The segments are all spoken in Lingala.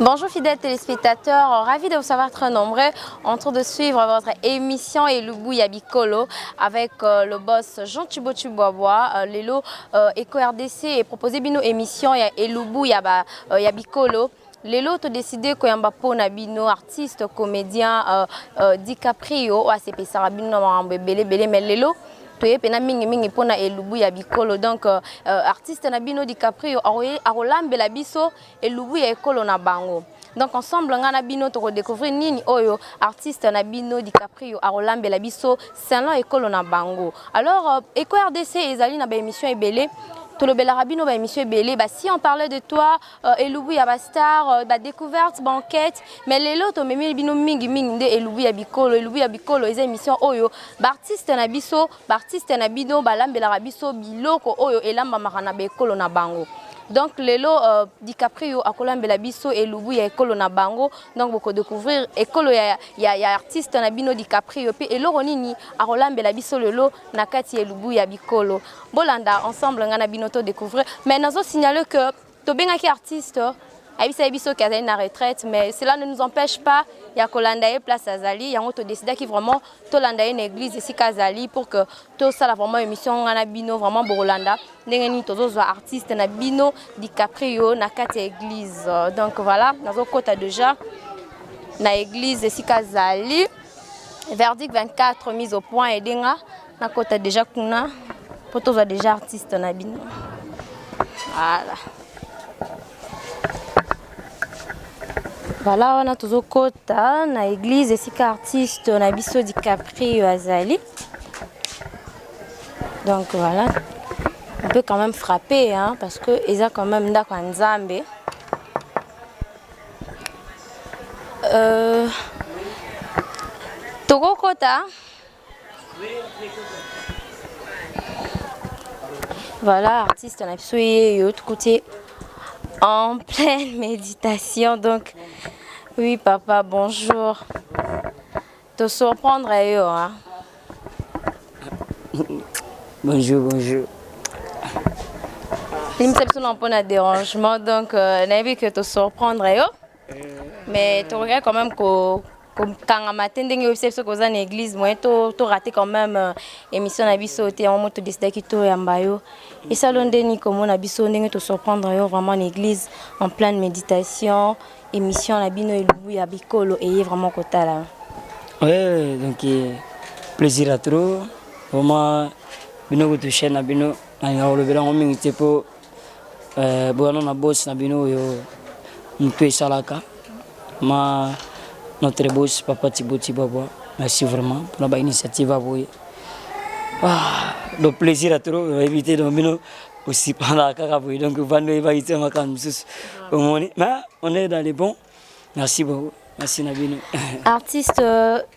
Bonjour fidèles téléspectateurs, ravi de vous savoir très nombreux en train de suivre votre émission Elubu ya Bikolo avec le boss Jean Thibaut Tshibwabwa, Lelo Eco RDC et proposé bino émission ya Elubu ya ba ya Bikolo. Lelo to décidé koyamba pona bino artiste comédien DiCaprio asepesaka bino na makambo ebele ebele, mais lelo toye pena mingi mingi mpona elubu ya bikolo. Donc artiste na bino DiCaprio akolambela biso elubu ya ekolo na bango. Donc ensemble nga na bino tokodécouvrir nini oyo artiste na bino DiCaprio akolambela biso selon ekolo na bango. Alors Eco RDC ezali na baémission ebele, tolobelaka bino baémission ebele, ba si on parlait de toi, elubu ya bastar, badécouverte, baenquête, mais lelo tomemi bino mingi mingi nde elubu ya bikolo. Elubu ya bikolo eza émission oyo baartiste na biso, baartiste na bino balambelaka biso biloko oyo elambamaka na baekolo na bango. Donc lelo DiCaprio akolambela biso elubu ya ekolo na bango. Donc bokodécouvrir ekolo ya artiste na bino DiCaprio mpe eloko nini akolambela biso lelo na kati ya elubu ya bikolo. Bolanda ensemble nga na bino to découvrir. Mais nazo signaler que tobengaki artiste, ayebisaki biso ke azali na retraite, mais cela ne nous empêche pas ya kolanda ye place azali. Yango todécidaki vraiment tolanda ye na église esika azali pour que tosala vraiment émission nga na bino. Vraiment bokolanda ndenge nini tozozwa artiste na bino DiCaprio na kati ya église. Donc voilà, nazokota déjà na église esika azali. Verdict 24, mise au point edenga nakota déjà kuna mpo tozwa déjà artiste na bino. Voilà, voilà, wana tozokota na église esika artiste na biso DiCaprio azali. Donc voilà, on peut quand même frapper, hein, parce que eza quand même ndako ya Nzambe. Tokokota. Voilà, artiste na biso ye yo, tokuti en pleine méditation. Donc oui papa, bonjour, te surprendre yo, hein? Bonjour, bonjour. Limbisa biso na mpona dérangement. Donc nayebi ke to surprendre yo, mais tokoki quand même ko kokangama te ndenge oyebisa biso koza na église, moyen to rater quand même émission na biso te. Yango mo todécidaki toyamba yo. Esalo ndeni komona biso ndenge tosurprendre yo vraiment na église en pleine méditation, émission na bino Elubu ya Bikolo eye vraiment kotala? Ouais, donc plaisir à trop vraiment. Bino kutu chaîne na bino, nalinga kolobela yango mingi te mpo boyano na boss na bino oyo motu esalaka ma notre boss papa Thibaut Tshibwabwa. Merci vraiment mpona bainitiative aboye. Ah, donc plaisir à trop, oyebi te. Donc bino osipandaka kaka boye, donc vandi oyebaki te makambo mosusu omoni, mais on est dans les bons. Merci beaucoup, merci na bino. Artiste,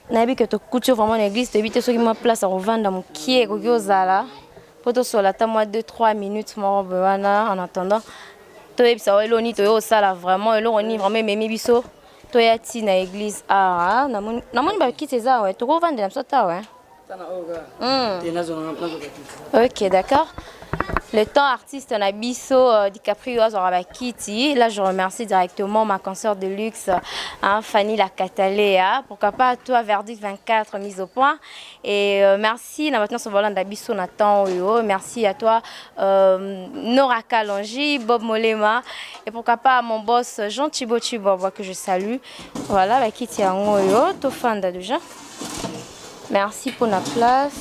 nayebi ke tokuti yo vraiment na église. Toyebi te soki mwa place ya kovanda mokie ekoki ozala mpo tosola ata mwa 2 3 minutes moko boye wana, en attendant toyebisa yo eloko nini toye kosala, vraiment eloko nini vraiment ememi biso toya ti na église awa. Namoni bakiti eza awa, tokovandela biso ata awa. Ok, d'accord. Le temps artiste na biso DiCaprio azwaka bakiti. Là, je remercie directement ma consœur de luxe, hein, Fanny la Catalea. Pourquoi pas toi, Verdict 24, mise au point. Et merci na maintenant sovolanda biso na temps oyo. Merci à toi Nora Kalonji, Bob Molema et pourquoi pas mon boss Jean Thibaut Tshibwabwa que je salue. Voilà, bakiti yango oyo, tofanda déjà. Merci pour la place.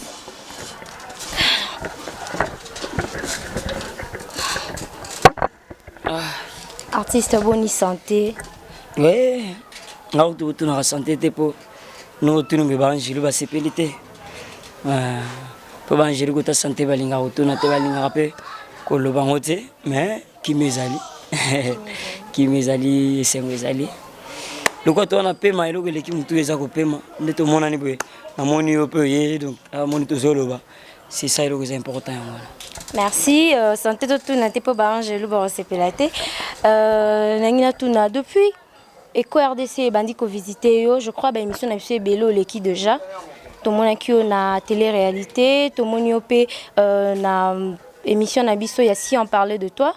Ah. Artiste, boni santé? Oui, nga kutu kotunaka santé te mpo no otuni mpe baangelu basepeli te, mpo baangelu kota santé balingaka kotuna te, balingaka mpe koloba yango te. Mais kimi ezali, kimi ezali, esengo ezali lokola to wana pema. Eloko eleki motu eza kopema nde tomonani boye. Namoni yo mpe oye, donc amoni tozoloba, c'est ça eloko eza important, yango wana. Merci. Santé totuna te mpo baangelu bakosepela te. Nangi natuna, depuis Eco RDC ebandi kovisite yo, je crois baémission na biso ebele oleki déjà. Tomonaki yo na télé réalité, tomoni yo mpe na émission na biso ya Si on parlait de toi.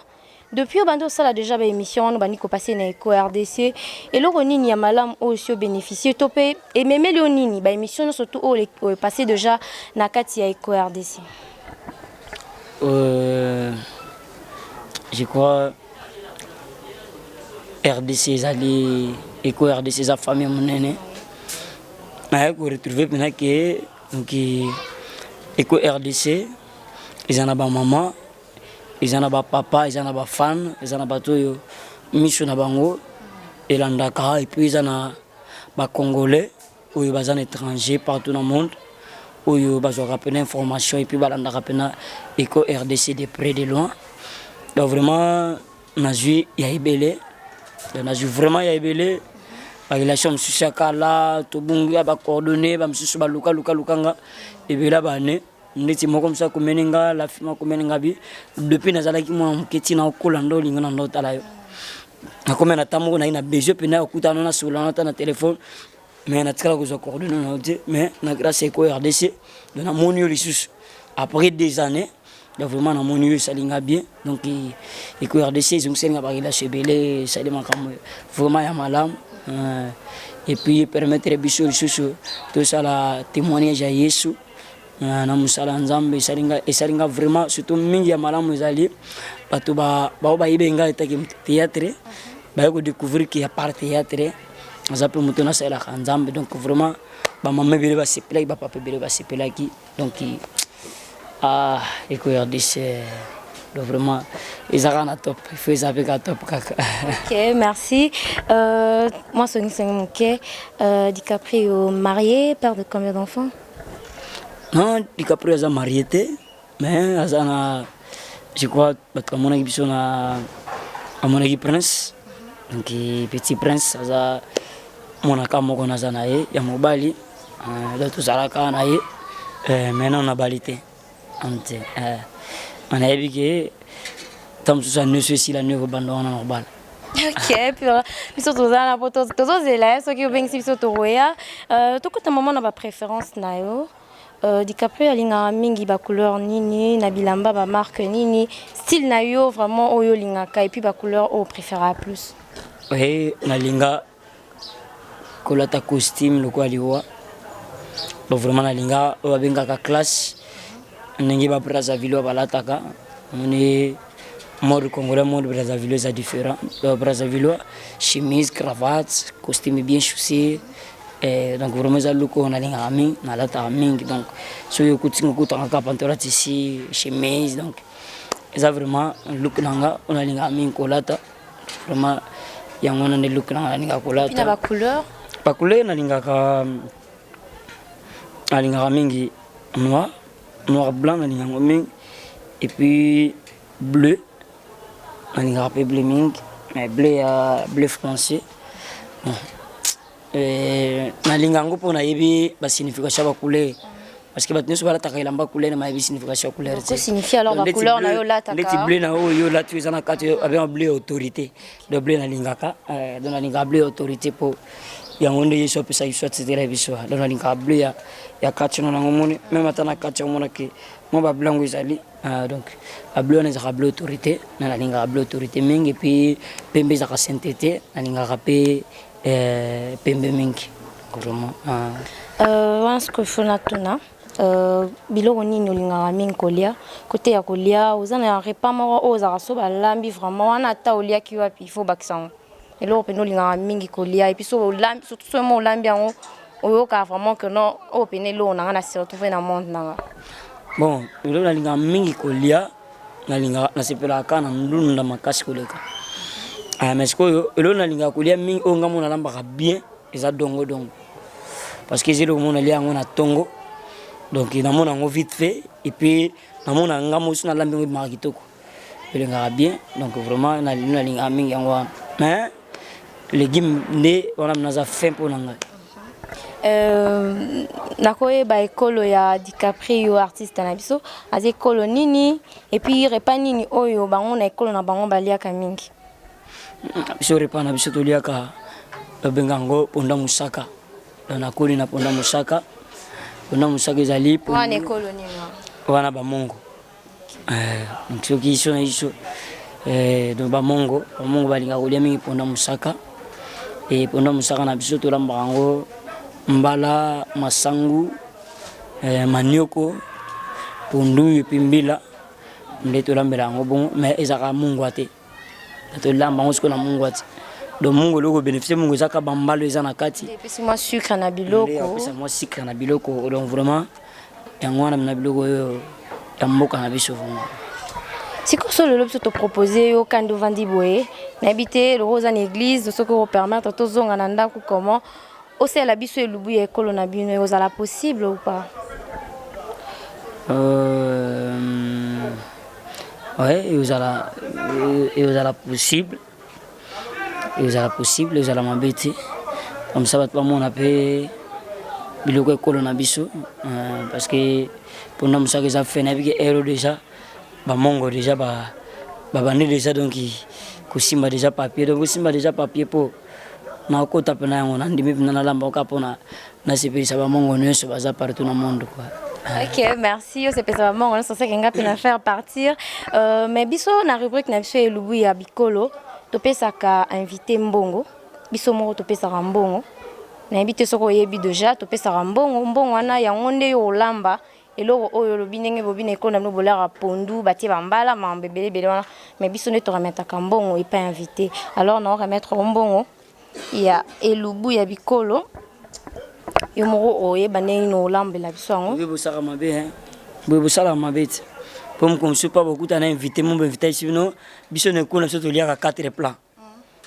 Depuis obandi osala déjà baémission wana, obandi kopasser na Eco RDC, eloko nini ya malamu oyo si obénéficie to mpe ememeli yo nini, baémission nyonso tu oyo opasse déjà na kati ya Eco RDC? Je crois RDC ezali, Eco RDC eza famille monene. Naye koretrouver mpena ke donc Eco RDC eza na bamama, eza na bapapa, eza na bafan, eza na bato oyo miso na bango elandaka, et puis eza na bacongolais oyo baza na étranger, partout na monde, oyo bazwaka mpena information et puis balandaka mpena Eco RDC de près, de loin. Donc vraiment nazwi ya ebele, nazwi vraiment ya ebele. Barelation mosusu ya kala tobungi ya bacoordonnées, bamosusu baluka luka lukanga ebele bane. Ndeti moko mosusu akomeni nga, lafima akomeni nga bi depuis nazalaki mwana moke ntina okola ndo olinga na ndo otala yo. Nakomi na ta moko nayi na besoin mpena okutana na solana ata na telefone, mais natikala kozwa coordonnées na yo te. Mais na grâce ya Eco RDC, donc namoni yo lisusu après 2 années. Donc vraiment namoni yo, esali nga bien. Donc Eco RDC ezongiseli nga barelation ebele, esali makambo vraiment ya malamu et puis permettre biso lisusu tosala témoignage ya Yesu na mosala ya Nzambe. Esali nga vraiment surtout mingi ya malamu. Ezali bato bao bayebi ngai etaki théâtre, baye kodécouvrir ke ya part théâtre aza mpe moto nasalelaka Nzambe. Donc vraiment bamama ebele basepelaki, bapapa ebele basepelaki. Donc ah, Eco RDC, donc vraiment ezalaka na top, il faut eza mpe ka top kaka. Ok, merci. Moi, songi songi moke, DiCaprio, marié, père de combien d'enfants? Non, DiCaprio aza marié te, mais aza na, je crois bato bamonaki biso na amonaki Prince, donc petit Prince aza monaka moko naza na ye ya mobali. Donc tozalaka na ye, maintenant nabali te ante nayebi ke ta mosusu nyonso esila nde kobanda wana na kobala. Ok, biso toza na po tozozela ye, soki obengisi biso tokoya. Tokota mama na bapréférence na yo. DiCaprio alingaka mingi bacouleur nini na bilamba, bamarque nini, style na yo vraiment oyo olingaka, et puis bacouleur oyo préférera plus? Oui, nalinga kolata costume lokola liwa. Donc vraiment nalinga oyo babengaka classe, ndenge ba Brazzaville oyo balataka. Omoni mode congolais, mode Brazzaville eza différent. Brazzaville, chemise, cravate, costume bien chaussé. Donc vraiment eza look oyo nalingaka mingi, nalataka mingi. Donc soki okutinga okutanga kaka pantalon tissu, chemise. Donc eza vraiment look na nga oyo nalingaka mingi kolata. Vraiment yango wana nde look na nga nalingaka kolata. Na bacouleur? Bacouleur nalingaka mingi noir, noir blanc nalinga yango mingi, et puis bleu, nalingaka mpe bleu mingi, mais bleu ya bleu français. Bon, nalinga yango mpo nayebi basignification ya bacouleur, parce que bato nyonso balataka elamba couleur na bayebi signification ya couleur. Signifie alors bacouleur na yo olataka? Ndeti bleu na oyo olati eza na kati, abenga bleu autorité. Donc bleu nalingaka, donc nalingaka bleu autorité mpo yango nde Yesu apesaki biso, atetela biso. Donc nalingaka bleu ya kati wana nango moni, même ata na kati omonake mwa bableu yango ezali. Donc bableu wana ezalaka bleu autorité na nalingaka bleu autorité mingi. Et puis pembe ezalaka sainteté, nalingaka mpe pembe mingi vraiment. Wana sikoyo fo natuna, biloko nini olingaka mingi kolia? Kote ya kolia, oza na repas moko oyo ozalaka so balambi vraiment wana, ata oliaki wapi, il faut bakisa yango, eloko mpena olingaka mingi kolia, et puis so olambi, surtout so mo olambi yango, oyokaka vraiment que non, oyo pene eloko na nga na se retrouve na monde na nga? Bon, eloko nalingaka mingi kolia, nalingaka, nasepelaka kaka na ndunda makasi koleka. Mais sikoyo eloko nalingaka kolia mingi oyo nga mo nalambaka bien eza dongodongo, parce que eza eloko mo nalia yango na ntongo. Donc namona yango vite fait, et puis namona nga mosu nalambi yango, ebimaka kitoko, elengaka bien. Donc vraiment nalingaka mingi yango wana, mais légume nde wana naza fin mpo na ngai. Nakoyeba ekolo ya DiCaprio, artiste na biso, aza ekolo nini, et puis repas nini oyo bango na ekolo na bango baliaka mingi? Biso repas na biso toliaka, babenga yango ponda mosaka. Donc nakoli na ponda mosaka. Ponda mosaka ezali wana ekolo nini? Wana bamongo. Donc soki biso na biso Eh, donc bamongo bamongo balingaka kolia mingi ponda mosaka e ponda mosaka na biso tolambaka yango mbala masangu eh, manioko pondu epuis mbila nde tolambela yango bongo mais ezalaka mungwa te tolamba yango sikoyo na mungwa te donc mungu eloko bénéficie mungu ezaka bambalo eza na kati epesi mwa sucre na biloko epesa mwa sucre na biloko donc vraiment yango wana na biloko oyo ya mboka na biso vraiment. Sikoyo so lelo biso topropose yo kandi ovandi boye, nayebi te loko oza na église, soki okopermettre tozonga na ndako, comment osalela biso elubu ya ekolo na bino, ekozala possible ou pas? Ouais, ekozala possible, ezala possible, ezala mabe te. Comme ça bato bamona mpe biloko ekolo na biso, parce que mpona mosaka eza fe, nayebi ke ero déjà bamongo déjà babandi déjà, donc kosimba déjà papier, donc kosimba déjà papier mpo nakota mpena yango, nandimi mpena nalamba oka mpona nasepelisa bamongo nyonso baza partout na monde quoi. Ok, merci. Osepesa bamongo nyonso, seke nga mpe na faire partir. Mais biso na rubrique na biso elubu ya bikolo, topesaka invité mbongo, biso moko topesaka mbongo. Nayebi te soki oyebi déjà, topesaka mbongo. Mbongo wana yango nde yo olamba eloko oyo olobi ndenge bobi na ekolo na bino bolaka pondu batie bambala makambo ebele ebele wana, mais biso nde toremetaka mbongo epai invité. Alors na oremettre mbongo ya elubu ya bikolo, yo moko oyeba ndenge nini olambela biso yango. Boye bosaka mabe, boye bosalaka mabe te, mpo moko mosusu mpa bokuta na invité mo boinvité bino. Biso na ekolo na biso toliaka 4 plats,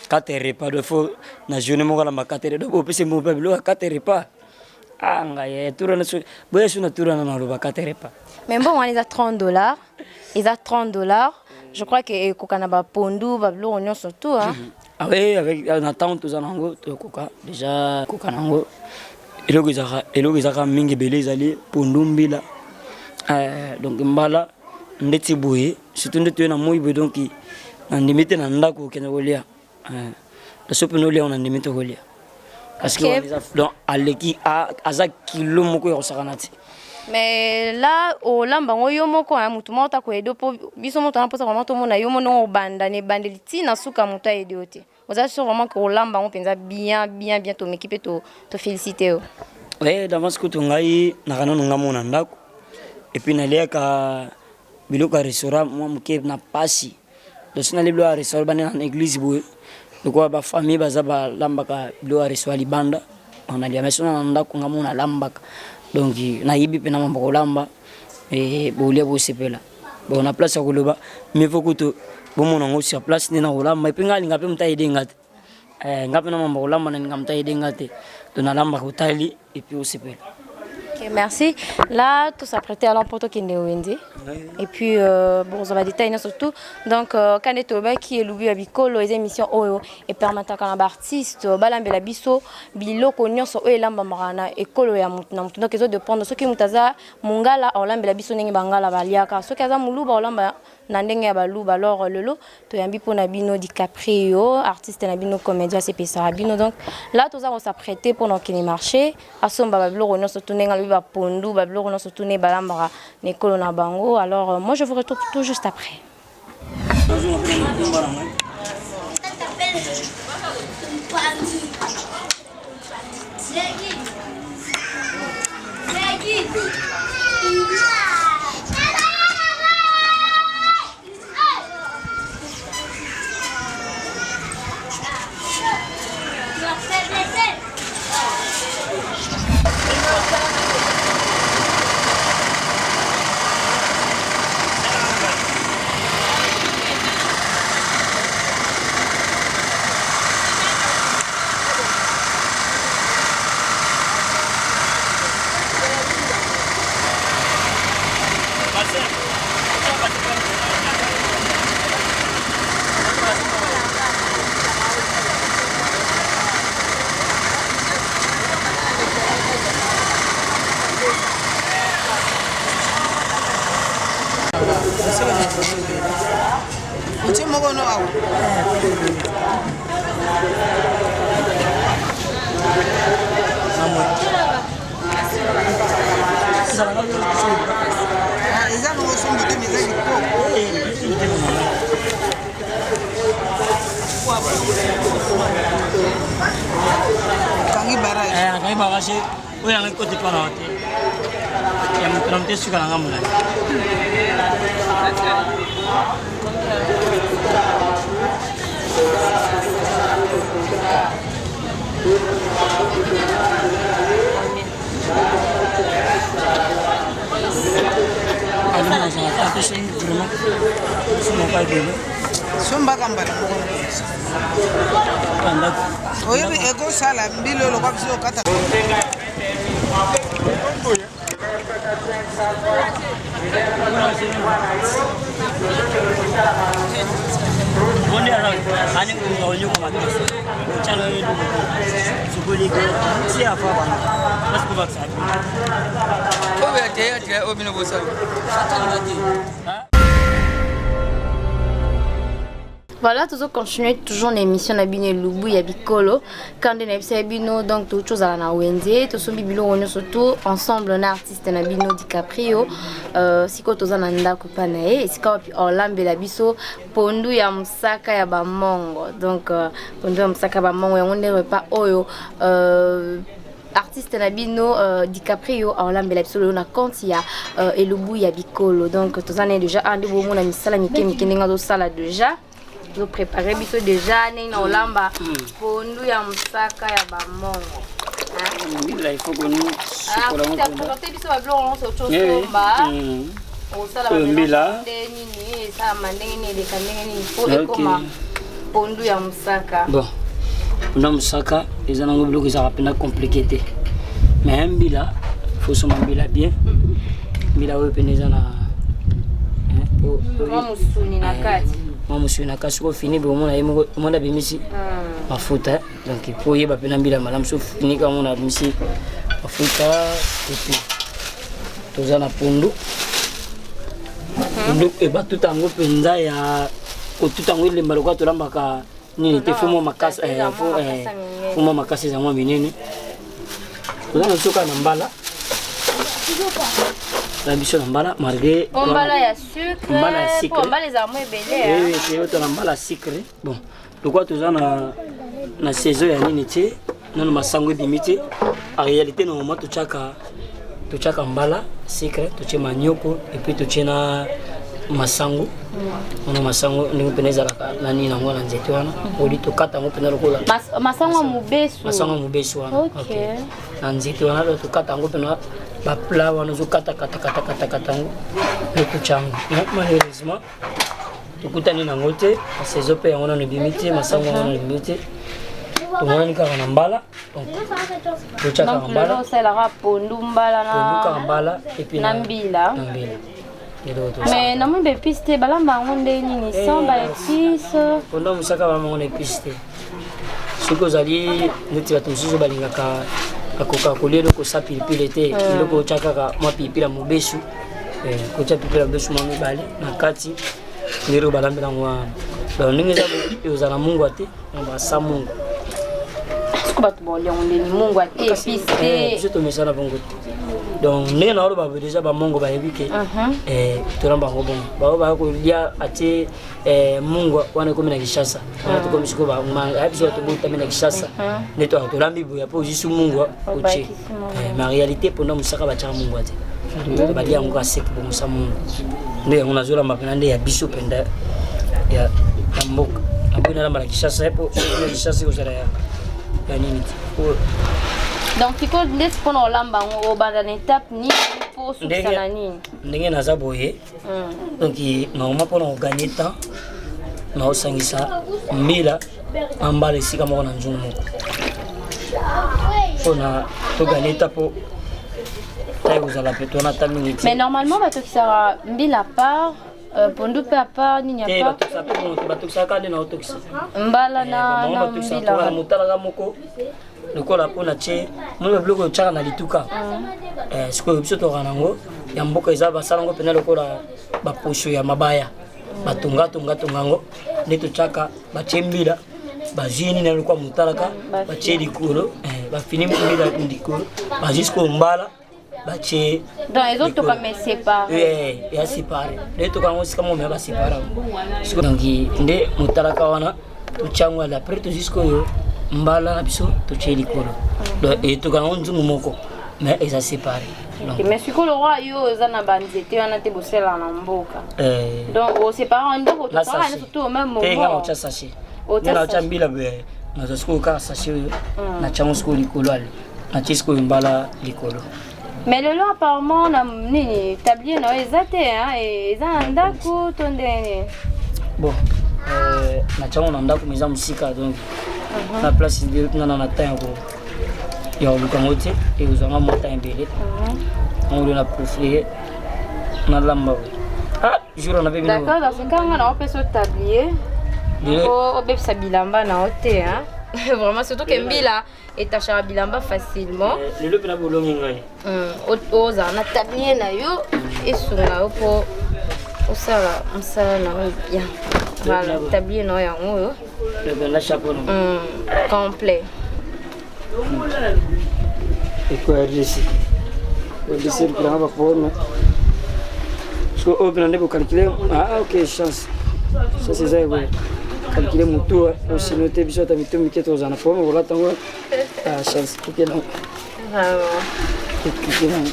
4 repas, donc faut na journée moko alamba 4. Donc bopesi mbongo mpe biloko ya 4 repas. Ah ngai tour wana boya so na tour wana naloba 4 repas. Mais mbongo wana eza 30 dollars, eza 30 dollars, je crois que ekoka na bapondu babiloko nyonso tout, hein? Ah oui, avec na ntango toza nango tokoka déjà, koka nango. Eloko ezalaka, eloko ezalaka mingi ebele ezali pondu, mbila, donc mbala ndeti boye, surtout nde toye na moi boye. Donc nandimi te na ndako okende kolia so mpena olia, nandimi te kolia parce que donc aleki aza kilo moko ya kosakana te. Mais là olamba yango yo moko, motu moko ta koyede, mpo biso moto wana mposa vraiment tomona yo mo ndenge obanda na ebandeli ntina suka, moto ayede yo te. Oza sûr vraiment ke olamba yango mpenza bien bien bien, tomeki mpe tofélicité yo. Oui, d'avance kutu ngai naka nano nga mona ndako et puis naliaka biloko ya restaurant mwa moke na pasi. Donc so nalia biloko ya restaurant bande na église boye, lokola bafamille baza balambaka biloko ya restaurant libanda, nalia. Mais so na ndako nga mo nalambaka, donc nayebi mpe na mambo kolamba, bolia bosepela. Bon, na place ya koloba, mieux vaut kutu bomona yango sur place nde na kolamba. Et puis ngai alinga mpe moto ayede nga te, nga mpe na mambo kolamba nalinga moto ayede nga te, donc nalambaka otali et puis osepela. Ok, merci. Là, tout s'apprêtait alors pour toi qui est Wendy. Et puis, bon, on va détailler surtout. Donc, quand on est qui est elubu ya bikolo, les émissions oyo epermettaka na baartiste balambela biso biloko nyonso oyo elambamaka na ekolo ya motu na motu. Donc ezodépendre, soki moto aza mongala olambela biso ndenge bangala baliaka, soki aza moluba olamba na ndenge ya baluba. Alors lelo toyambi mpona bino Dicaprio, artiste na bino, comédien asepesaka bino. Donc là toza kos'apprêter mpona okende marché asomba babiloko nyonso tu ndenge alobi, bapondu, babiloko nyonso tu nde balambaka na ekolo na bango. Alors moi je vous retrouve tout juste après. Otie moko no awa. Eza nango sombi te, mais eza kitoko. arrache oyo yanga ekoti mpa na te ya moto na moto esuka na nga molai. Sombaka mbala moko, oyebi ekosala mbilo lokwa biso okata. Oyo ya théâtre oyo bino bosala. Voilà, toujours continuer toujours l'émission na bino Elubu ya Bikolo. Quand na bisa bino, donc tout chose na wenze, tosombi biloko nyonso tout ensemble na artiste na bino DiCaprio. Siko toza na ndako pa na ye, esika wapi olambela biso pondu ya mosaka ya bamongo. Donc pondu ya mosaka ya bamongo yango nde repas oyo artiste na bino DiCaprio aolambela biso lelo na compte ya Elubu ya Bikolo. Donc toza na ye déjà ande bomona misala mike mike ndenge azosala déjà, tozopréparer biso déjà ndenge na olamba pondu ya mosaka ya bamongo. Mbila, il faut kosukola ngo mpenza. Présente biso babiloko nyonso tosomba, osala Oyo mbila. nde nini esalama, ndenge nini eleka, ndenge nini po ekoma pondu ya mosaka. Bon, pondu ya mosaka eza nango biloko ezalaka mpenza compliqué te, mais mbila, faut soma mbila bien, mbila oyo pene eza na mwa mosuni na kati. Mwa mosuni na kati. Soki ofini boye, omona ye moko, omona abimisi mafuta. Donc po oyeba mpena mbila malamu, so ofini kaka, omona abimisi mafuta. Et puis toza na pondu. Pondu batuta yango mpenza ya kotuta yango elemba lokola tolambaka nini te. Faut mwa makasi, faut mwa makasi eza mwa minene. Toza na biso kaka na mbala na biso, na mbala malgré mbala ya sucre. Mbala ya sucre. Po mbala ezala mwa ebele. Toyota na mbala ya sucre. Bon, lokola toza na saison ya nini te, nano masango ebimi te. En réalité, normalement totiaka mbala sucre, totie manioko et puis totie na masango wana. Masango ndenge mpena ezalaka na nini yango na nzete wana, oli tokata yango mpena lokola Masango ya mobesu. Masango ya mobesu wana. Na nzete wana lo tokata yango mpena baplat wana, ozokata kata kata kata kata yango nde totya yango. Mais malheureusement tokutani nango te na saison mpe yango nano ebimi te, masango yango nano ebimi te. Tomonani kaka na mbala, donc totya kaka Donc lelo mbala. Osalelaka pondu mbala pondu kaka na mbala et puis na mbila. Na mbila eloko tosala. Mais namoni baépice te, balamba yango nde nini sans baépice? Pondu ya mosaka bamango na épice te. Soki ozali neti bato mosusu balingaka bakoka kolia eloko sa pilipili te, eloko otya kaka mwa pilipili ya mobesu, kotia pilipili ya mobesu mwa mibale na kati, ndenge oyo balambela yango wana. Donc ndenge eza boye, ozala mungwa te, basa mungwa. Soki bato baolia yango ndeni, mungwa te, épice te? Biso tomesana bongo te. Donc ndenge na oloba boye, déjà bamongo bayebi ke tolamba yango bongo. Bao baya kolia atie mungwa wana, ekomi na Kinshasa wana. Tokomi sikoyo aya biso bato botami na Kinshasa nde tolambi boye apo ozwi su mungwa otie. Obakisi mungwa. Mais en réalité, ponda mosaka batiaka mungwa te, balia yango kaka sec bongo sa mungwa. Nde yango nazolamba mpena nde ya biso mpenza ya mboka. Naboyi nalamba na Kinshasa po soki na Kinshasa ekozala ya nini te. Donc sikoyo ndeti mpona olamba yango, obanda na étape nini mpo osukisa na nini? Ndenge naza boye, donc normalement mpona kogagner temps, naosangisa mbila na mbala esika moko na nzungu moko mpona togagner temps, mpo taye kozala pe tona ta mingi te. Mais normalement batokisaka mbila part, pondu mpe à part, nini te. À part. Batokisaka mpe bongo te, batokisaka nde naotokisa. Mbala na mbila. Motalaka moko lokola mpona tie moi babiloko otyaka na lituka. Sikoyo biso tokaka nango ya mboka, eza basala yango mpena lokola baposo ya mabaya, batonga tonga tonga yango nde totyaka. Batie mbila, bazwi nini lokola motalaka, batie likolo, bafini mbila likolo, bazwi sikoyo mbala, batie. Donc ezotoka mais séparé. Ya séparé nde toka yango esika moko, me basépare yango. Donc nde motalaka wana totya yango. Ala après tozwi sikoyo Mbala na biso totie likolo. Donc etoka yango nzungu moko mais eza séparé. Donc, mais sikoyo lokwa yo oza na banzete wana te bosalaka na mboka. Donc osépare ndoko Na totala sachet. surtout au même Te nga moment. naotya sachet. Otia Nga naotya sachet. mbila boye nazwa sikoyo kaka sachet oyo natya yango sikoyo likolo ale natie sikoyo mbala likolo. Mais lelo apparemment na nini tablier na yo eza te hein, eza na ndako to ndenge nini? Bon, natya yango na ndako mais eza mosika donc na place nga na na temps ya koluka yango te, ekozwanga mwa temps ebele. Yango oyo na préféré nalamba boye. Ah, jour wana mpe bino D'accord, dans ce cas nga na opesa yo tablier Lelo- po obebisa bilamba na yo te hein. Vraiment, surtout que mbila etachaka bilamba facilement. Lelo mpe na bolongi ngai. Ozala na tablier na yo esunga yo mpo osala mosala na yo bien. Voilà, tablier na yo yango oyo. Lelo na chapeau na Complet. Eko RDC. RDC likulanga baforme so oyo mpena nde bocalcule. Ah ok, chance chance eza ya calcule motu osino te, biso ata mitu mike tozala na forme kolata yango. Ah, chance ok na Vraiment. Eklike nango.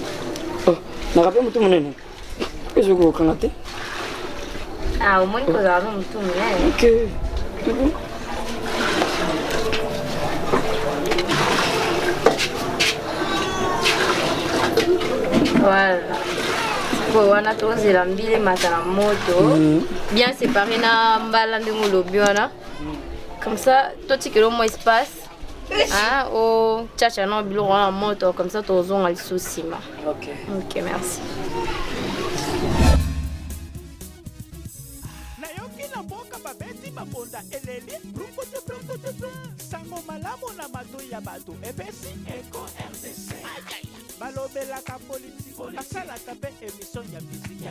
Oh, naka mpe motu monene ezoki kokanga te. Ah, omoni kozala no motu monene. Ok. Voilà, sikoyo wana tozela mbila emata na moto, bien séparé na mbala ndenge olobi wana. Comme ça totikela mwa espace, hein, otiatia na biloko wana na moto, comme ça tozonga lisusu nsima. Ok. Ok, merci. Nayoki na mboka babeti mabonda eleli brukutu brukutu bru. Sango malamu na matoi ya bato epesi Eko RDC. Balobelaka politike, basalaka mpe émission ya musique,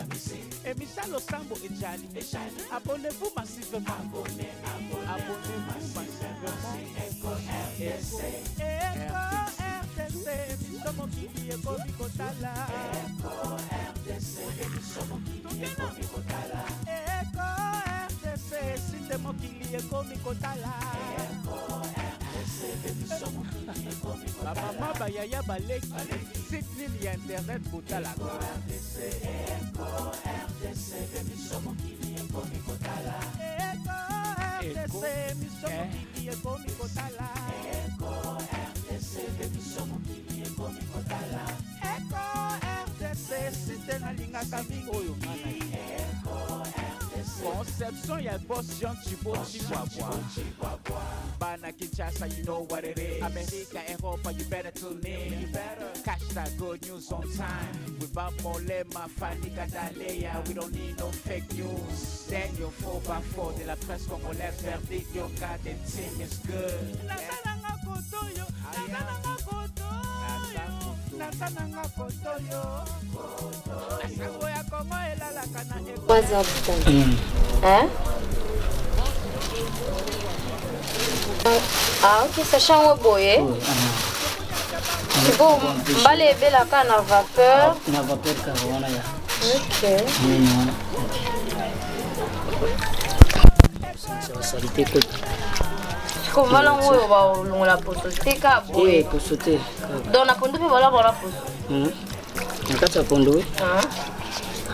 émission losambo ejali. Abonnez-vous massivement, abonnez-vous massivement. Eko RDC, Eko RDC, émission mokili ekomi kotala. Eko RDC, émission mokili ekomi kotala. Eko RDC, site mokili ekomi kotala. Eko RDC, émission mokili ekomi kotala. Bamama, bayaya, baleki, site nini ya internet botalaka? Eko RDC, émission mokili ekomi kotala. Eko RDC, émission mokili ekomi kotala. Eko RDC, émission mokili ekomi kotala. Eko RDC, site nalingaka mingi oyo nga na Eko RDC. Conception ya boss Jean Chibo Chihuahua. Bana Kinshasa, you know what it is. America, Europa, you better tune in. You better catch that good news on time. Without Molema, Fanny Kadaleya, we don't need no fake news. Daniel 4x4 de la presse congolaise, verdict, your goddamn team is good. Nasalanga kotoyo, nasalanga kotoyo, nasalanga kotoyo. Sango ya Kongo elalaka na 3 heures du temps. Hein? Ah, ok, sachet yango boye. Sikoyo mbala ebelaka na vapeur. Na vapeur kaka wana ya Ok. nini wana saleté kota. Sikoyo mbala yango oyo balongola poso te kaka te boye? Poso te kaka. Donc na pondu mpe balabala poso? Na kati ya pondu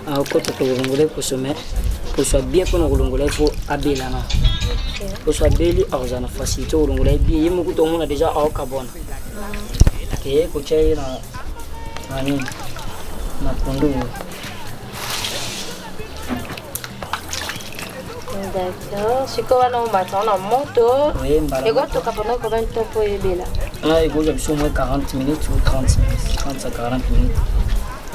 akota, tokolongola ye poso, mais poso ya bien. Mpona kolongola ye fo abelana poso, abeli akozala na facilité kolongola ye bien. Ye moko tomona déjà aokabwana ke kotia ye na nini, na pondu boye. D'accord, sikoyo wana omata na moto. Oye, mbala moko. Ekotoka pendant combien de temps mpo oyebela? Wana ekozwa biso moins 40 minutes ou 30 minutes, 30 à 40 minutes.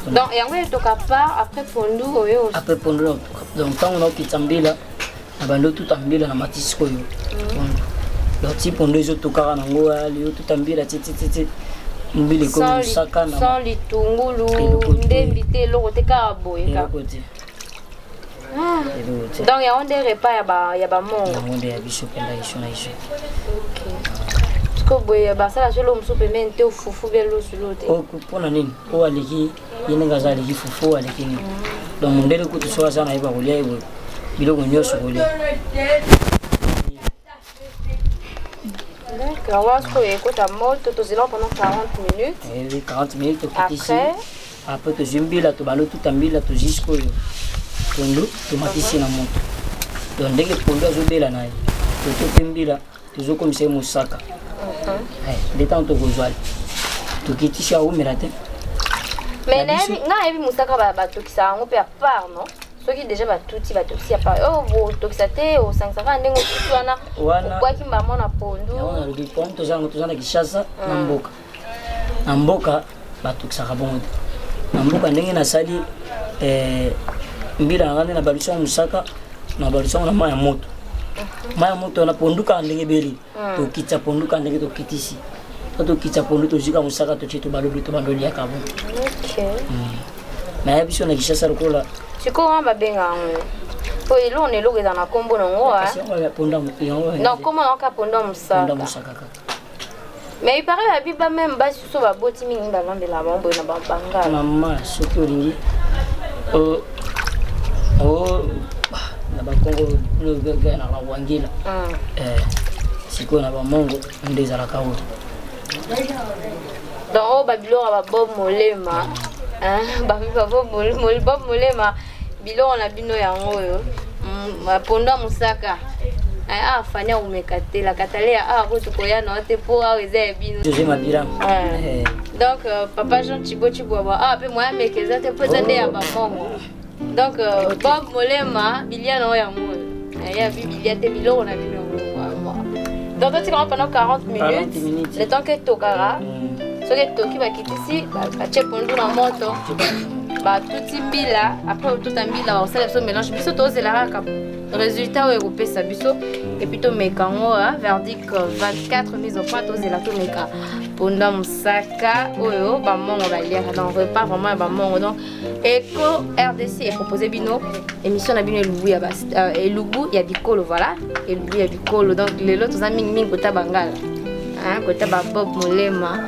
Donc yango etoka part après pondu oyo? Après pondu donc ntango naokitisa mbila na bando otuta mbila na mati, sikoyo pondu. Donc ti pondu ezotokaka nango ali otuta mbila titititi, mbila ekomi mosaka na Sans litungulu? Eloko te. Ndembi te, eloko te, kaka boye kaka? Eloko te, eloko te. Donc yango nde repas ya bamongo? Yango nde ya biso mpenza, iso na iso. Siko boye basala so eloko mosusu pembeni te, fufu be losu lo te? Mpona nini? Oyo aleki ye ndenge aza, aleki fufu, oyo aleki nini. Donc mondele kutu so aza nayeba kolia ye boye, biloko nyonso kolia. D'accord, wana sikoyo ekota moto, tozela pendant 40 minutes. Eh oui, 40 minutes tokitisi. Après tozwi mbila, tobandi otuta mbila, tozwi sikoyo pondu, tomatisi na moto. Donc ndenge pondu azobela na ye, totote mbila, tozokomisa ye mosaka. Eh, nde ntango tokozwa tokitisi, awumela te. Mais nayebi, nga nayebi mosaka batokisa yango mpe à part, non? Soki déjà batuti, batokisi ya part oyo botokisa te, osangisaka ndenge otuti wana, obwaki mbamo na pondu. Yango nalobi comme toza na Kinshasa, na mboka, na mboka batokisaka bongo te. Na mboka ndenge nasali mbila na nga, nde na balusi yango mosaka, na balusi yango na mai ya moto. Mai ya moto wana, pondu kaka ndenge ebeli, tokitisa pondu kaka ndenge tokitisi to tokitisa pondu, tozwika mosaka, totie, tobalobi, tobanda oliaka bongo. Nayebi biso na Kinshasa lokola Sikoyo wana babenga yango po eloko na eloko eza na nkombo nango. Non, nkombo nango kaka pondu ya mosaka. Mosaka kaka. Mais il paraît babi ba même basi so baboti mingi balambela bango boye na bangala. Mama, soki olingi o na Bakongo na bawangila, sikoyo na bamongo nde ezalaka oyo. Donc oyo babiloko ya babob Molema, babob Molema, biloko na bino yango oyo, pondu ya mosaka. Ah, Fani akomeka te lakatale ya awa ko tokoya na te mpo awa eza ya bino. José Mabira. Donc papa Jean Chibo Chibwabwa awa mpe moya meka eza te mpo eza nde ya bamongo. Donc Bob Molema, bilia na oyo yango oyo ya bi bilia te, biloko na bino yango. Donc totikanga pendant 40 minutes, le temps ke etokaka. Soki etoki, bakitisi, batie pondu na moto, batuti mbila. Après otuta mbila, bakosala biso mélange. Biso tozela kaka résultat oyo ekopesa biso et puis tomeka yango, verdict 24 mise au point. Tozela tomeka ponda mosaka oyo bamongo baliaka, donc repas vraiment ya bamongo. Donc Eco RDC epropose bino émission na bino Elubu ya Elubu ya Bikolo. Voilà, Elubu ya Bikolo. Donc lelo toza mingimingi kota bangala, kota babob Molema,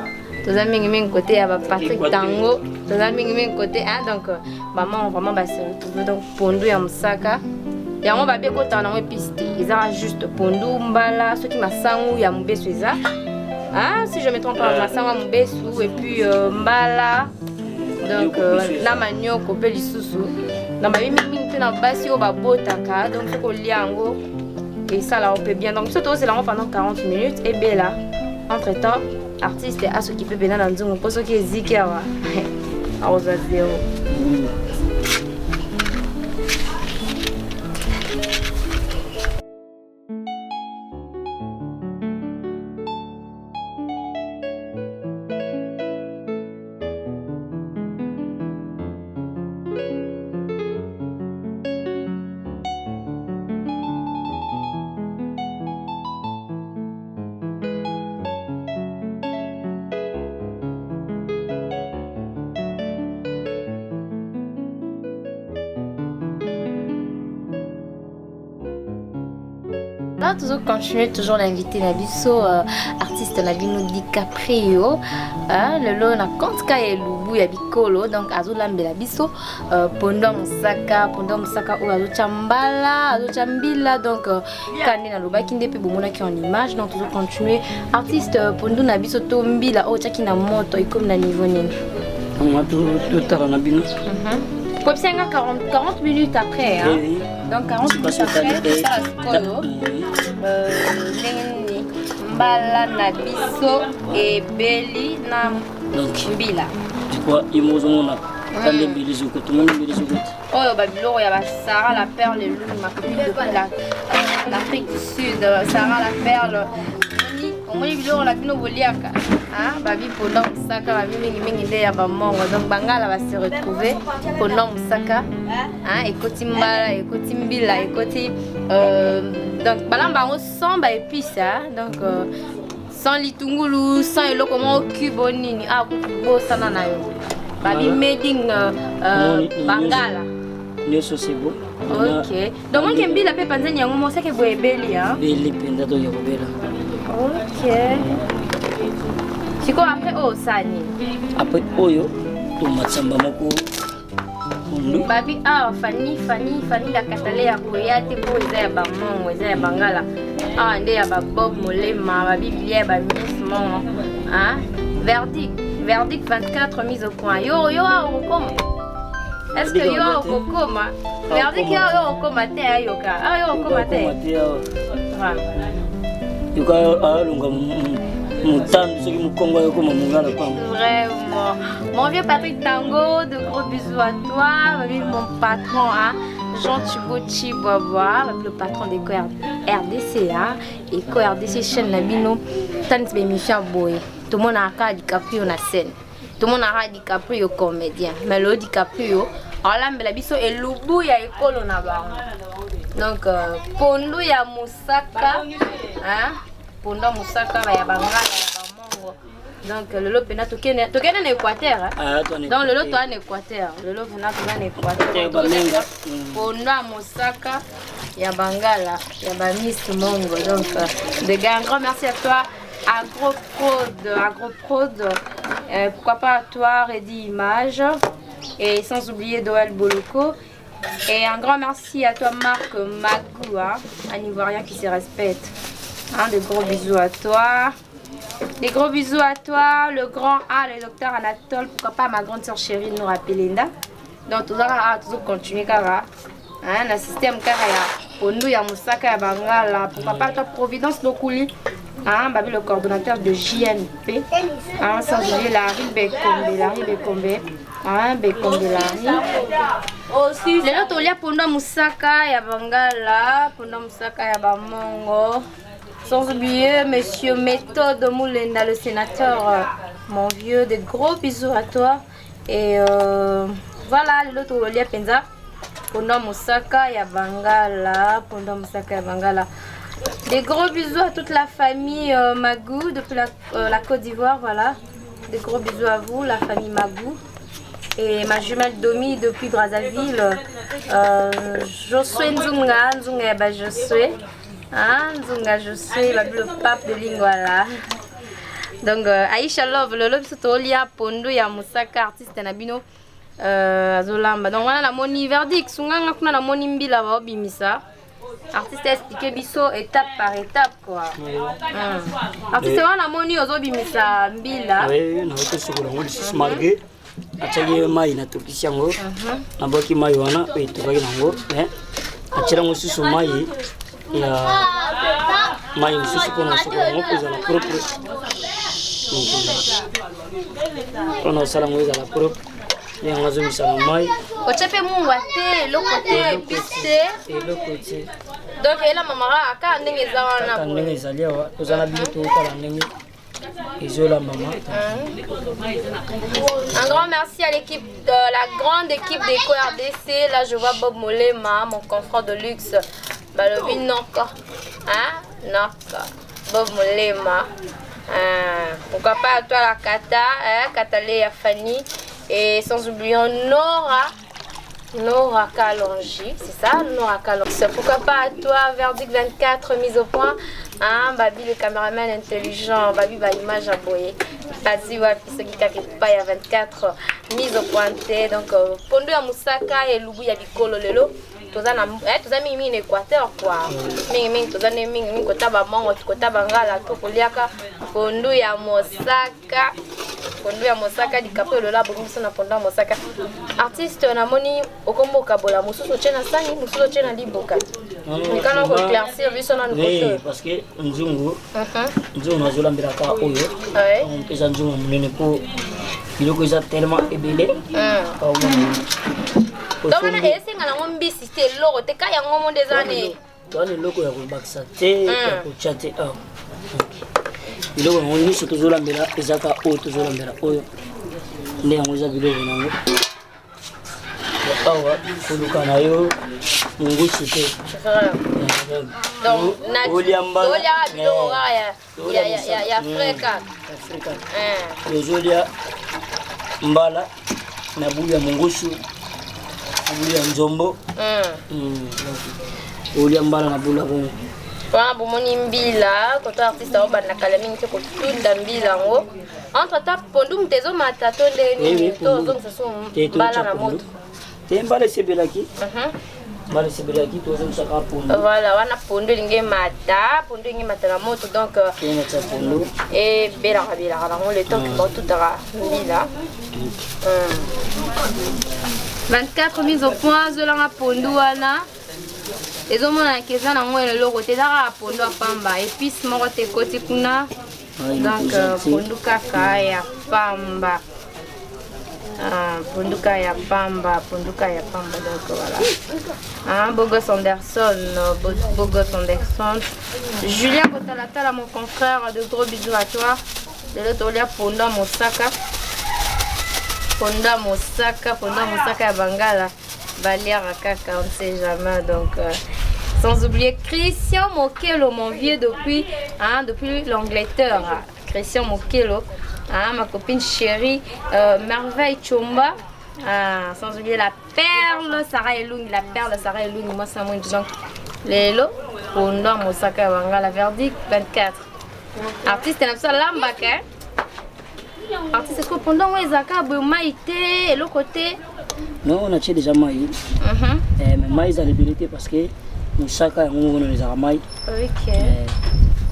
toza mingimingi kote ya baPatrick Tango, toza mingimingi kote, donc bamongo vraiment base retrouve. Donc pondu ya mosaka yango babi ekotaka nango épice te, ezaka juste pondu, mbala, soki masangu ya mobesu eza, si je me trompe pas, masangu ya mobesu et puis mbala, donc na manioko mpe lisusu. Donc babi mingimingi mpe na basi oyo babotaka, donc soki olia yango esalaka mpe bien. Donc biso tozela yango pendant 40 minutes ebela. Entre temps artiste asokipe mpena na nzungu mpo soki eziki awa akozwa zero. Là, toujours continuer, toujours l'invité na biso, artiste na bino DiCaprio, lelo na compte ka Elubu ya Bikolo. Donc azolambela biso pondu ya mosaka, pondu ya mosaka oyo azotya mbala, azotya mbila. Donc ka nde nalobaki nde mpe bomonaki en image. Donc toujours continuer, artiste, pondu na biso to mbila oyo otyaki na moto ekomi na niveau nini? Mama, totala na bino. Kopesa nga 40, 40 minutes après, hein? Oui. Donc 40 minutes après, tosala sikoyo ndenge nini mbala na biso ebeli na Donc mbila. Je crois ye moko ozomona ta nde mbeli ezokota, omoni mbeli ezokota. Oyo babiloko ya basara la Perle Elulu, ma copine depuis l'Afrique du Sud. Sara la Perle, omoni, omoni biloko na bino boliaka, babi ponda mosaka, babi mingimingi nde ya bamongo. Donc bangala base retrouve ponda mosaka, ekoti mbala, ekoti mbila, ekoti donc balamba yango sans baépice, donc sans litungulu, sans eloko moko cube nini kutu bosana na yo, babi made in bangala. Nyonso c'est bon. Ok, donc moke mbila mpe panzani yango mosaka boye ebeli. Ebeli mpenza, toke kobela. Ok, sikoyo après oyo osala nini? Après oyo tomatisamba moko pondu. Babi awa Fani, Fani, Fani la katale ya koya te mpo eza ya bamongo, eza ya bangala. Awa nde ya ba Bob Molema, ba Biblia ya ba Miss Mongo. Hein? Verdict, verdict 24 mise au point. Yo yo awa okokoma. Est-ce que yo awa okokoma? Verdict yo yo okokoma te ayoka. Awa yo okokoma te. Yoka alonga motandu soki mokongo ayokoma mongala pamba. Vraiment. Mon vieux Patrick Tango, de gros bisous à toi, mon patron hein. Jean Thibaut Chibwabwa, le patron d'Eco RDC, hein, Eco RDC chaîne na bino, tanti ba émission boye. Tout le monde a kaka DiCaprio na scène. Tout le monde a DiCaprio comédien. Mais le DiCaprio, alambela biso elubu ya ekolo na bango. Donc euh, pondu ya mosaka, hein, pondu ya mosaka ba ya bangala ya bamongo. Donc lelo pena tokende tokende na Équateur. Hein? Ah, Donc lelo toa na Équateur. Lelo pena toza na Équateur. Ponda mosaka ya Bangala ya ba Miss Mongo. Donc euh, de gars, un grand merci à toi AgroProd, AgroProd. Euh, pourquoi pas à toi Ready Image et sans oublier Doel Boloko. Et un grand merci à toi Marc Magou, hein, un Ivoirien qui se respecte. Hein, de gros bisous à toi. Des gros bisous à toi, le grand A, le docteur Anatole, pourquoi pas ma grande soeur chérie Noura Pelenda. Donc tout ça, toujours continuer kaka. Hein, na système kaka ya pondu ya mosaka ya bangala, pourquoi pas toi Providence Lokuli. Hein, babi le coordonnateur de JNP. Hein, sans oublier Larry Bekombe, Larry Bekombe. Hein, Bekombe Larry. Lelo tolia pondu ya mosaka ya bangala, pondu ya mosaka ya bamongo. Sans oublier Monsieur Méthode Moulenda, le sénateur, euh, mon vieux, des gros bisous à toi. Et euh, voilà, l'autre Olia Penza, Ponda Moussaka, ya Bangala, Ponda Moussaka, ya Bangala. Des gros bisous à toute la famille euh, Magou depuis la, euh, la Côte d'Ivoire, voilà. Des gros bisous à vous, la famille Magou. Et ma jumelle Domi depuis Brazzaville, euh, Josué Nzunga, Nzunga, eh ben, Josué. Ah, Nzunga Josué, le pape de Lingwala. Donc, euh, Aisha Love, lelo biso tolia pondu ya Musaka, artiste na bino, euh, azolamba. Donc, wana namoni verdict, sunganga kuna namoni mbila baobimisa. Artiste a expliqué biso étape par étape quoi. Oui. Mm. Artiste wana namoni ozobimisa mbila. Oui, nauti sokola yango lisusu malgré atiaki mai natokisi yango mhm. nabwaki mai wana oyo etokaki nango mais atiela yango susu mai ya mai mosusu mpona sokola yango mpo ezala propre mpona kosala yango ezala propre nde yango azongisa na mai otye mpe mungwa te eloko te epice te eloko te donc elamamaka kaka ndenge eza wana ndenge ezali awa toza na bino totala ndenge Un grand merci à l'équipe, de la grande équipe d'Eco RDC. Là, je vois Bob Molema, mon confrère de luxe. Balobi Noko. Hein? Noko. Bob Molema. Hein? Pourquoi pas à toi la Kata, hein? Katalé Fanny. Et sans oublier Nora. Nora Kalonji, c'est ça, Nora Kalonji. Pourquoi pas à toi, Verdict 24, mise au point. Hein, Babi, le caméraman intelligent, Babi, ba image à boyer. Vas-y, wapi, ce qui pas, il y a 24, mise au point. Donc, euh, Pondo ya Moussaka et Lubu ya Bikolo Lelo. toza na eh, toza mingi mingi na équateur quoi mingi mingi toza nde mingi mingi kota bamongo kota bangala to koliaka pondu ya mosaka pondu ya mosaka likapo elola abongi biso na pondu ya mosaka artiste namoni okombo okabola mosusu otie na sani mosusu otie na liboka mekana koeclaircir biso nanu oui, parce que nzungu mhm. nzungu nazolambelaka oyo eza nzungu ya monene mpo biloko eza tellement ebele mm. donc wana esenga nango mbisi te eloko te ka yango monde eza ne toza na eloko ya kobakisa te ya hmm. kotya te awa biloko yango nyonso tozolambela ezaka oyo tozolambela oyo nde yango eza biloko nango awa koluka na yo mongusu te olia mbala ya freka tozolia mbala na bulu ya mongusu na bulu ya nzombo hmm. Hmm. olia mbala na bulu ya bongo wana bomoni mbila koto artiste aobanda kala mingi te kotunda mbila yango entre temps pondu moto ezomata to nde nini to ozongisa so mbala na moto te mbala esebelaki mhm. Mbala esebelaki tozongisa kaka pondu. Voilà, wana pondu elingi emata, pondu elingi emata na moto donc euh, tozongisa pondu. Ebelaka belaka nango le temps que batutaka mbila. 24 mise au point, zwelanga pondu wana. Ezomonana ke eza nango eloko te, eza kaka pondu ya pamba, épice moko te ekoti kuna. Donc euh, pondu kaka ya pamba. Ah, ponduka ya pamba, ponduka ya pamba, donc voilà. Ah, Bogos Anderson, Bogos Anderson. Julien Kotalatala, mon confrère, de gros bisous à toi. Lelo tolia ponda mosaka. Ponda mosaka, ponda mosaka ya Bangala. Baliara kaka, on ne sait jamais, donc sans oublier Christian Mokelo, mon vieux depuis, hein, depuis l'Angleterre. Christian Mokelo, hein, ma copine chérie, Merveille Chomba, hein, sans oublier la perle Sarah Elung, la perle Sarah Elung, moi c'est moi donc lelo ponda mosaka ya Bangala, verdict 24. Artiste na biso alambaka, hein? Artiste, est-ce que ponda ngo ezalaka boye mai te, eloko te? Non, on atie déjà mai. Eh, mais mai ezala ebele te parce que mosaka yango moko nano ezalaka mai. Eh,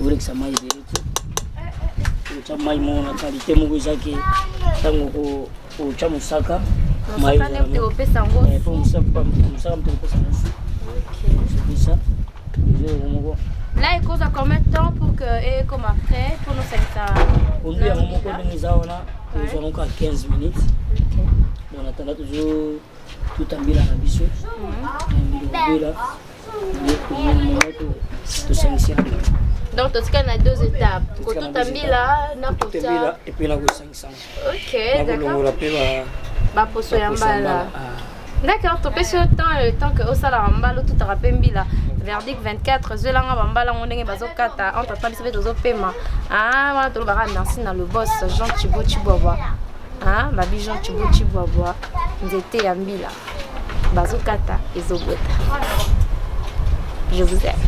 olekisa mai ebele te, otya mai moko na qualité moko eza ke ntango otya mosaka mai Mosaka nde moto ekopesa yango. Eh, po mosaka moto ekopesa yango su osopesa eza eloko moko. Là, il cause combien de temps pour que et comme après pour nous ça? Pondu yango moko ndenge eza wana, tozwa yango kaka 15 minutes. Bon, en attendant toujours tutambila na biso mbila obela nde tosangisi yango. Donc totika na deux étapes. Totika na Kotuta deux mbila na Kotutambila kotia. et puis na kosangisa yango. Ok, Na d'accord. kolongola mpe Baposo ya baposo ya mbala. mbala. Ah. D'accord, topesi yo temps, le temps que osalaka mbala, otutaka mpe mbila. Verdict 24, zwelanga bambala yango ndenge bazokata, entre temps biso mpe tozopema. Ah, wana tolobaka merci na le boss Jean Thibaut Tshibwabwa. Ah, babi Jean Thibaut Tshibwabwa, nzete ya mbila. Bazokata ezobota. Je vous aime.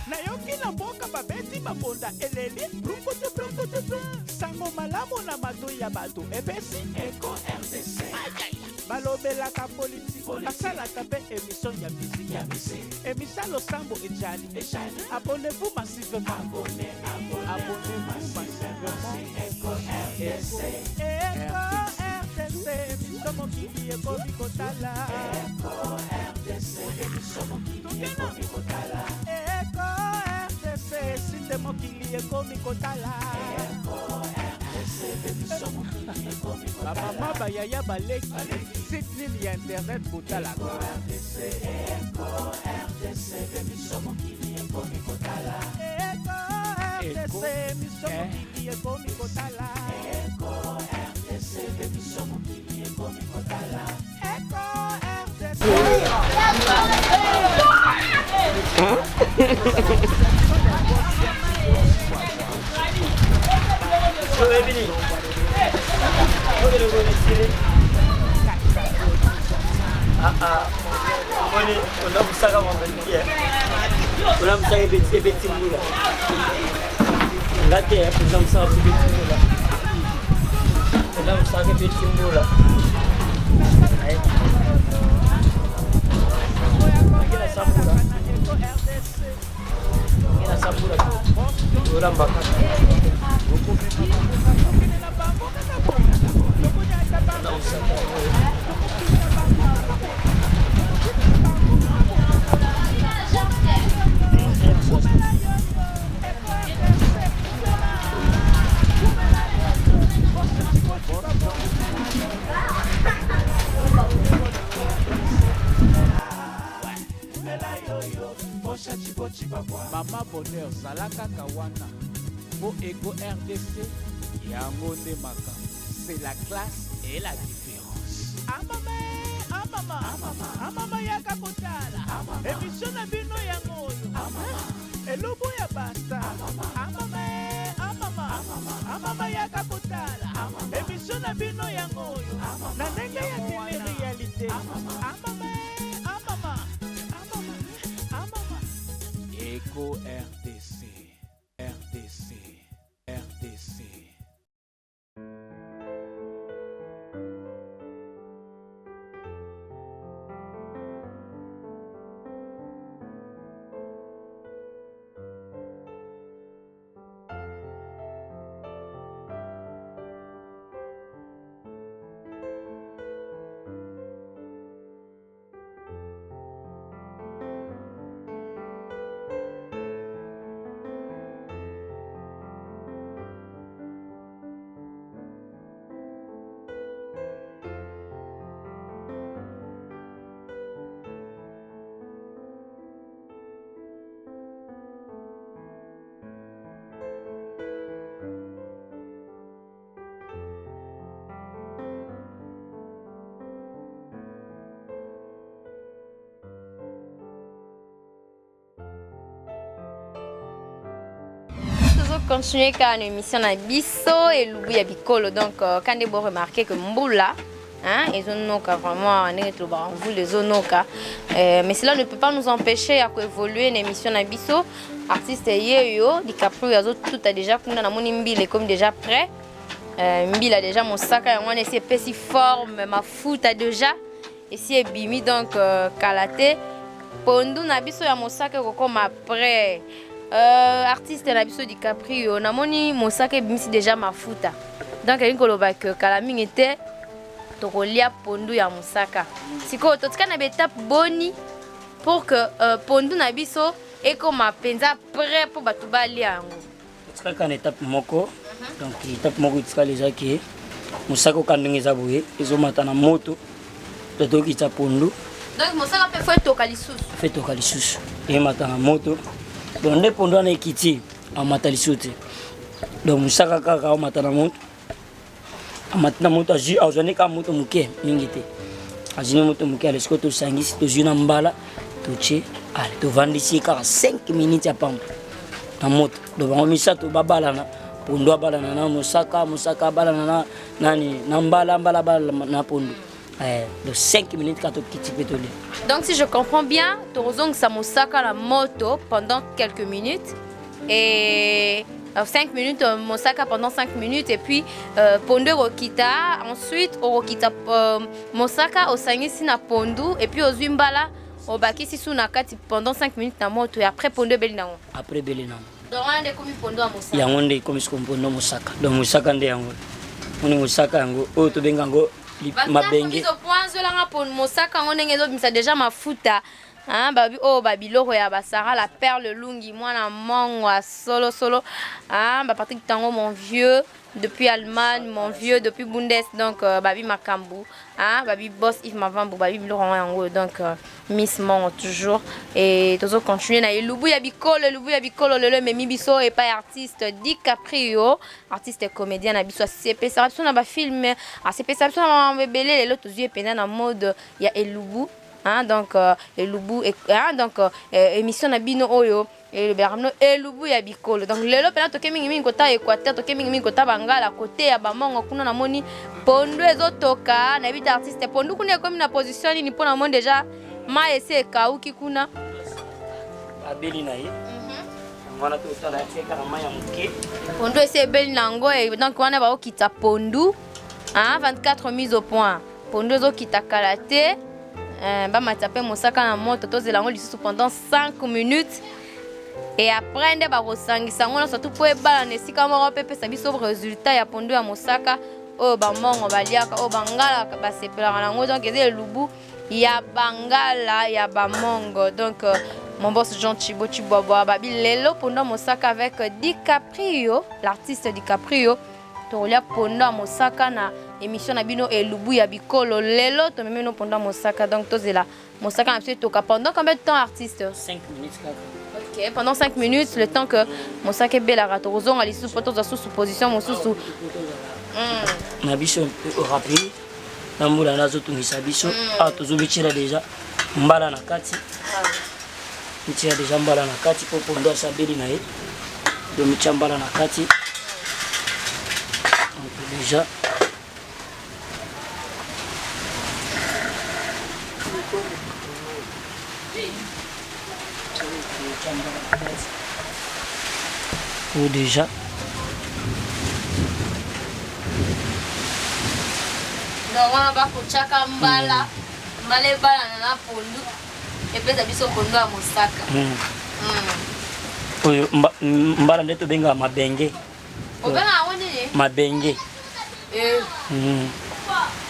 Nayoki na mboka babeti mabonda eleli brukutu brukutu, sango malamu na matoi ya bato epesi Eko RDC. Balobelaka politike, basalaka mpe émission ya musique ya musique, émission losambo ejali. Abonnez-vous massivement, abonnez-vous massivement. Eko RDC, Eko RDC, émission mokili ekomi kotala. Eko RDC, émission mokili ekomi kotala. Eko RDC, site mokili ekomi kotala. Eko RDC, émission mokili ekomi kotala. Bamama, bayaya, baleki, site nini ya internet botalaka? Eko RDC, émission mokili ekomi kotala. Eko RDC, émission mokili ekomi kotala. Eko RDC, émission mokili ekomi kotala. Eko RDC. Omoni ona mosaka mabandi, ona mosaka ebeti mbula nga te, mpenza mosaka ebeti mbula, ona mosaka ebeti mbula. Ngela sambula, ngela sambula, olamba kaka. Na mosaka oyo. Mama Bonheur, zala kaka wana po Eko RDC yango nde makambo, c'est la classe et la différence. Amama, amama, amama, yaka kotala émission na bino yango oyo, elobo ya basta. Amama, amama, amama, yaka kotala émission na bino yango oyo na ndenge ya télé réalité. Amama, amama, amama, amama. Eko RDC, RDC, RDC. Tozo continuer kaka na émission na biso Elubu ya Bikolo. Donc euh, quand bo remarquer que mbula hein, ezonoka vraiment ndenge tolobaka mvula ezonoka euh, mais cela ne peut pas nous empêcher ya koévoluer na émission na biso. Artiste yeyo DiCaprio azotuta déjà kuna, namoni mbila ekomi déjà prêt. Euh, mbila déjà mosaka yango wana esi epesi forme, mafuta déjà esi ebimi. Donc euh, kala te pondu na biso ya mosaka ekokoma prêt. Artiste na biso DiCaprio, namoni mosaka ebimisi déjà mafuta, donc elingi koloba ke kala mingi te tokolia pondu ya mosaka. Sikoyo totika na baétape boni pour que pondu na biso ekoma mpenza prêt mpo bato balia yango? Etikali kaka na étape moko. Donc étape moko etikali eza ke mosaka oka ndenge eza boye, ezomata na moto, to tokitisa pondu. Donc mosaka mpe faut etoka lisusu? Faut etoka lisusu, emata na moto. Donc nde pondu wana ekiti, amata lisusu te. Donc mosaka kaka amata na moto, amati na moto, azwi, azwa nde kaka moto moke mingi te, azwi nde moto moke. Ale, sikoyo tosangisi, tozwi na mbala, totie. Ale, tovandisi ye kaka 5 minutes ya pamba na moto. Donc bango misato babalana: pondu abalana na mosaka, mosaka abalana na nani, na mbala, mbala abalana na pondu. Donc 5 minutes kaka, tokiti mpe tolia. Donc si je comprends bien, tozongisa mosaka na moto pendant quelques minutes et 5 minutes, mosaka pendant 5 minutes et puis pondu ekokita. Ensuite okokita mosaka, osangisi na pondu et puis ozwi mbala, obakisi su na kati pendant 5 minutes na moto et après pondu ebeli nango. Après ebeli nango. Donc wana nde ekomi pondu ya mosaka? Yango nde ekomi siko pondu mosaka. Donc mosaka nde yango moni, mosaka yango oyo tobenga yango mabenge. Point zwelanga pondu mosaka yango ndenge ezobimisa déjà mafuta. Hein, babi oyo babiloko ya basara la perle lungi, mwana mongo ya solo solo, hein, baPatrick Tango, mon vieux depuis Allemagne, mon vieux depuis Bundes. Donc babi makambu, hein, babi boss Yves Mavambu, babi biloko yango yango. Donc Miss Mongo toujours et tozo continuer na Elubu ya Bikolo. Elubu ya Bikolo lelo ememi biso epai artiste DiCaprio, artiste comédien na biso, asepesaka biso na bafilm, asepesaka biso na makambo ebele. Lelo tozwi mpenza na mode ya elubu, hein, donc elubu, hein, donc émission na bino oyo elobelaka bino Elubu ya Bikolo. Donc lelo mpena toke mingimingi kota Équateur, toke mingimingi kota Bangala, kote ya bamongo kuna. Namoni pondu ezotoka. Nayebi te, artiste, pondu kuna ekomi na position nini? Mpo namoni déjà mai esi ekauki kuna. Abeli na ye wana, totala atie kaka mai ya moke. Pondu esi ebeli na yango, donc wana baokita pondu, hein, 24 mise au point. Pondu ezokita kala te. Bamatisa mpe mosaka na moto, tozela yango lisusu pendant 5 minutes et après nde bakosangisa yango nyonso tu mpo ebala na esika moko mpe epesa biso résultat ya pondu ya mosaka oyo bamongo baliaka, oyo bangala basepelaka nango. Donc eza elubu ya bangala, ya bamongo. Donc mon boss Jean Chibo Chibwabwa babi lelo pondu ya mosaka avec DiCaprio, l'artiste DiCaprio. Tokolia pondu ya mosaka na émission na bino Elubu ya Bikolo. Lelo tomemi bino pondu ya mosaka. Donc tozela mosaka na biso etoka pendant combien de temps, artiste? 5 minutes kaka. Ok, pendant 5 minutes, le temps que mosaka ebelaka, tokozonga lisusu mpo tozwa susu position mosusu. Na biso rapide na mbula nazotungisa biso awa. Tozobitiela déjà mbala na kati, mitia déjà mbala na kati mpo pondu asabeli na ye. Donc mitia mbala na kati. Donc déjà mitia mbala na kati oyo déjà. Donc wana bakotiaka mbala, mbala ebalana na pondu, epesa biso pondu ya mosaka. Oyo mbala nde tobengaka mabenge. Obenga yango nini? Mabenge.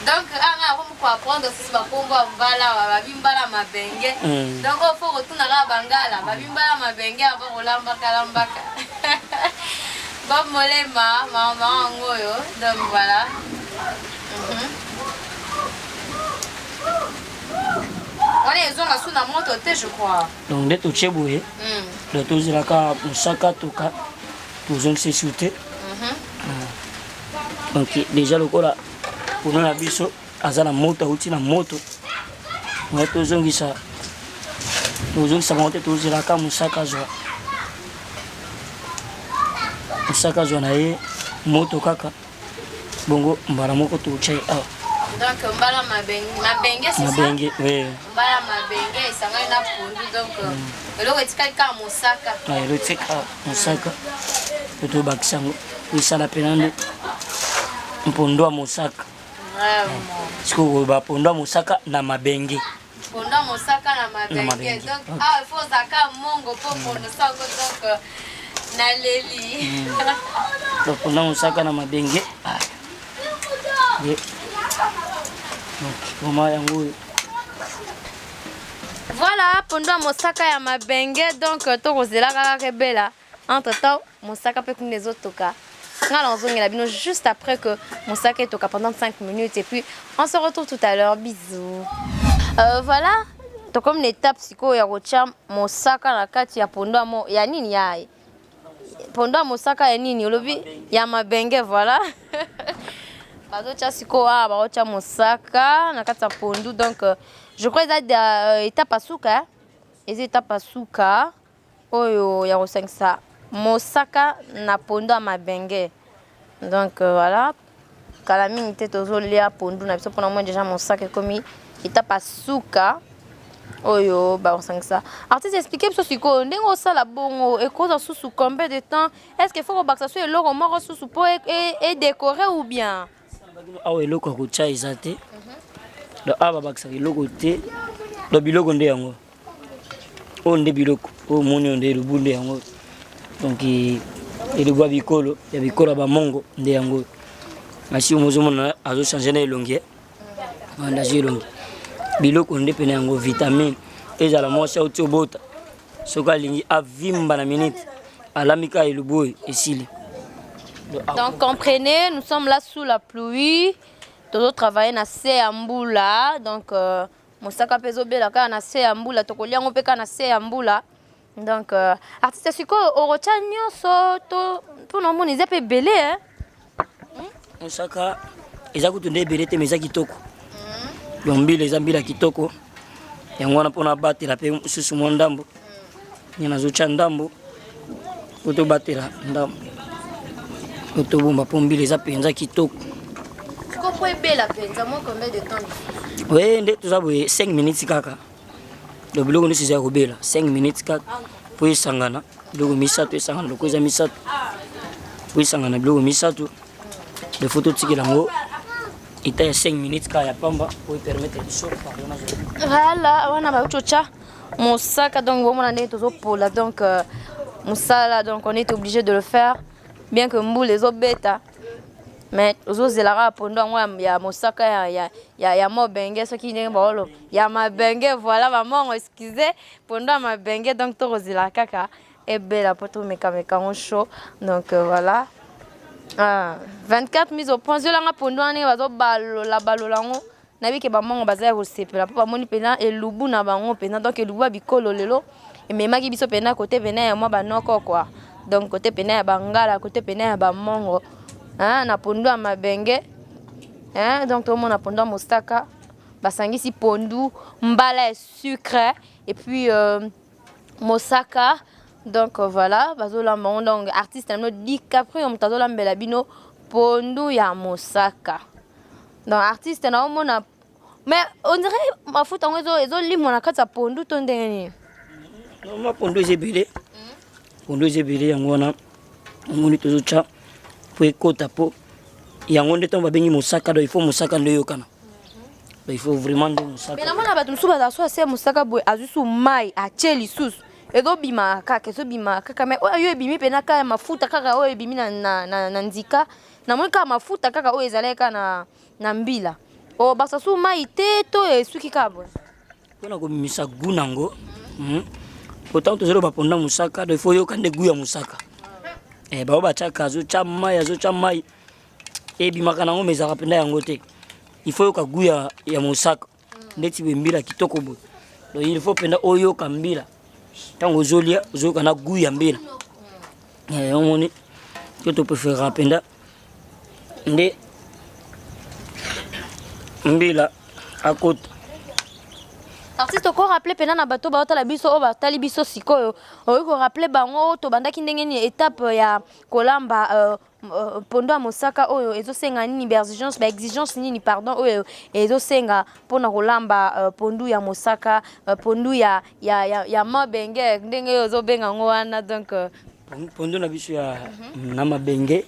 Donc anga akomi koapprendre susu bakombo ya mbala awa, babi mbala mabenge. Donc oyo faut kotuna kaka bangala, babi mbala mabenge ava kolambaka lambaka. Bob Molema mama yango oyo. Donc voilà. Wana ezonga su na moto te, je crois. Donc nde totie boye. Donc tozelaka mosaka toka, tozongisa esu te. Donc déjà lokola pondu na biso aza na moto, awuti na moto, nga tozongisa, tozongisa bango te, tozelaka mosaka azwa. Mosaka azwa na ye moto kaka bongo mbala moko totya ye awa. Donc mbala mabenge, mabenge c'est ça? Mabenge, oui. Mbala mabenge esangani na pondu donc eloko etikali kaka mosaka. Ah, eloko etikali kaka mosaka. Po tobakisa yango esala mpena nde mpondo ya mosaka. Vraiment. Sikoyo bapondo ya mosaka na mabenge. Pondu ya mosaka na mabenge. Donc ah, il faut ozalaka mongo po pondo sango donc euh, naleli. Donc pondu ya mosaka na mabenge. Ah. Donc vraiment yango oyo. Voilà, pondu ya mosaka ya mabenge donc euh, tokozela kaka kebela. Entre temps, mosaka pe kuna ezotoka. Nga nazongela bino juste après que mosaka etoka pendant 5 minutes et puis on se retrouve tout à l'heure. Bisous. Voilà, tokomi na étape sikoyo ya kotia mosaka na kati ya pondu ya mo, ya nini ya pondu ya mosaka ya nini olobi ya mabenge voilà. Bazotia sikoyo awa bakotia mosaka na kati ya pondu donc je crois eza étape ya suka, eza étape ya suka oyo ya kosangisa mosaka na pondu ya mabenge. Donc voilà, kala mingi te tozolia pondu na biso mpona moi déjà mosaka ekomi étape ya suka oyo bakosangisa. Artiste, explique biso sikoyo ndenge osala bongo ekozwa susu combien de temps? Est-ce que faut kobakisa so eloko moko susu po edécorer ou bien? Awa eloko ya kotia eza te. Donc awa babakisaka eloko te. Donc biloko nde yango. Oyo nde biloko oyo omoni, oyo nde elubu nde yango. Donc elubu ya bikolo ya bikolo ya bamongo nde yango. Asi ozomona azochange na elongi, anda azwi elongi. Biloko nde pene yango vitamine. Ezala mwasi auti obota, soki alingi avimba na minute, alami kaka elubu oyo, esili. Donc comprenez, nous sommes là sous la pluie, tozo travailler na se ya mbula. Donc mosaka mpe ezobela kaka na se ya mbula, tokolia yango mpe kaka na se ya mbula. Donc artiste, sikoyo okotya nyonso to mpona omona eza mpe ebele, eh? Mosaka eza kutu nde ebele te, mais eza kitoko. Donc mbila eza mbila kitoko, yango wana mpona batela mpe mosusu mwa ndambo nye nazotya ndambo po tobatela ndambo po tobomba, mpo mbila eza mpenza kitoko. Sikoyo po ebela mpenza mwa combien de temps? Oye nde toza boye 5 minutes kaka. Donc biloko nyonso eza ya kobela 5 minutes kaka mpo esangana biloko misato, esangana loko eza misato, mpo esangana biloko misato. Il faut totikela yango eta ya 5 minutes kaka ya pamba po epermettre biso. Pardon, Voilà, wana bauti otya mosaka. Donc bomona ndenge tozopola. Donc mosala, donc on est obligé de le faire bien que mbula ezobeta, mais ozozela kaka pondu yango ya mosaka ya mobenge, soki ndenge baolo ya mabenge. Voilà, bamongo, excuse, pondu ya mabenge. Donc tokozela kaka ebela mpo tomekameka yango chaud. Donc voilà, ah, 24 mise au point. Zwelanga pondu wana ndenge bazobalola balola yango, nayebi ke bamongo baza ya kosepela mpo bamoni mpenza elubu na bango mpenza. Donc elubu ya bikolo lelo ememaki biso mpenza kote pena ya mwa banoko quoi. Donc kote pena ya bangala, kote pena ya bamongo, hein, na pondu ya mabenge, hein. Donc tomona pondu ya mosaka, basangisi pondu, mbala ya sucre et puis mosaka. Donc voilà, bazolamba yango. Donc artiste na bino DiCaprio, moto azolambela bino pondu ya mosaka. Donc artiste, naomona, mais on dirait mafuta yango ezolimwa na kati ya pondu to ndenge nini? Normal, pondu eza ebele, pondu eza ebele. Yango wana omoni tozotya po ekota, po yango nde ntango babengi mosaka, donc il faut mosaka nde eyokana. Donc il faut vraiment nde mosaka. Mais namona bato mosusu bazala so asia mosaka boye, azwi su mai, atie lisusu, ezobima kaka, ezobima kaka. Mais oyo ebimi mpena kaka ya mafuta kaka, oyo ebimi na nzika, namoni kaka mafuta kaka oyo ezalaki kaka na mbila. Oyo basa su mai te to esuki kaka boye? Mpona kobimisa goût nango, po ntango tozoloba ponda mosaka, donc il faut oyoka nde goût ya mosaka. Bao batiaka, azotya mai, azotya mai, ebimaka nango, mais ezalaka mpenza yango te. Il faut oyoka goût ya mosaka ndeti boye, mbila kitoko boye. Donc il faut mpenza oyoka mbila ntango ozolia, ozoyoka na goût ya mbila. Omoni to topréférera mpenza nde mbila akota. Artiste, okorappeler mpena na bato baotala biso, oyo batali biso sikoyo, okoki korappeler bango tobandaki ndenge nini étape ya kolamba pondu ya mosaka oyo ezosenga nini, baexigence, baexigence nini, pardon, oyo ezosenga mpona kolamba pondu ya mosaka, pondu ya mabenge, ndenge oyo ozobenga yango wana? Donc Pondu na biso ya na mabenge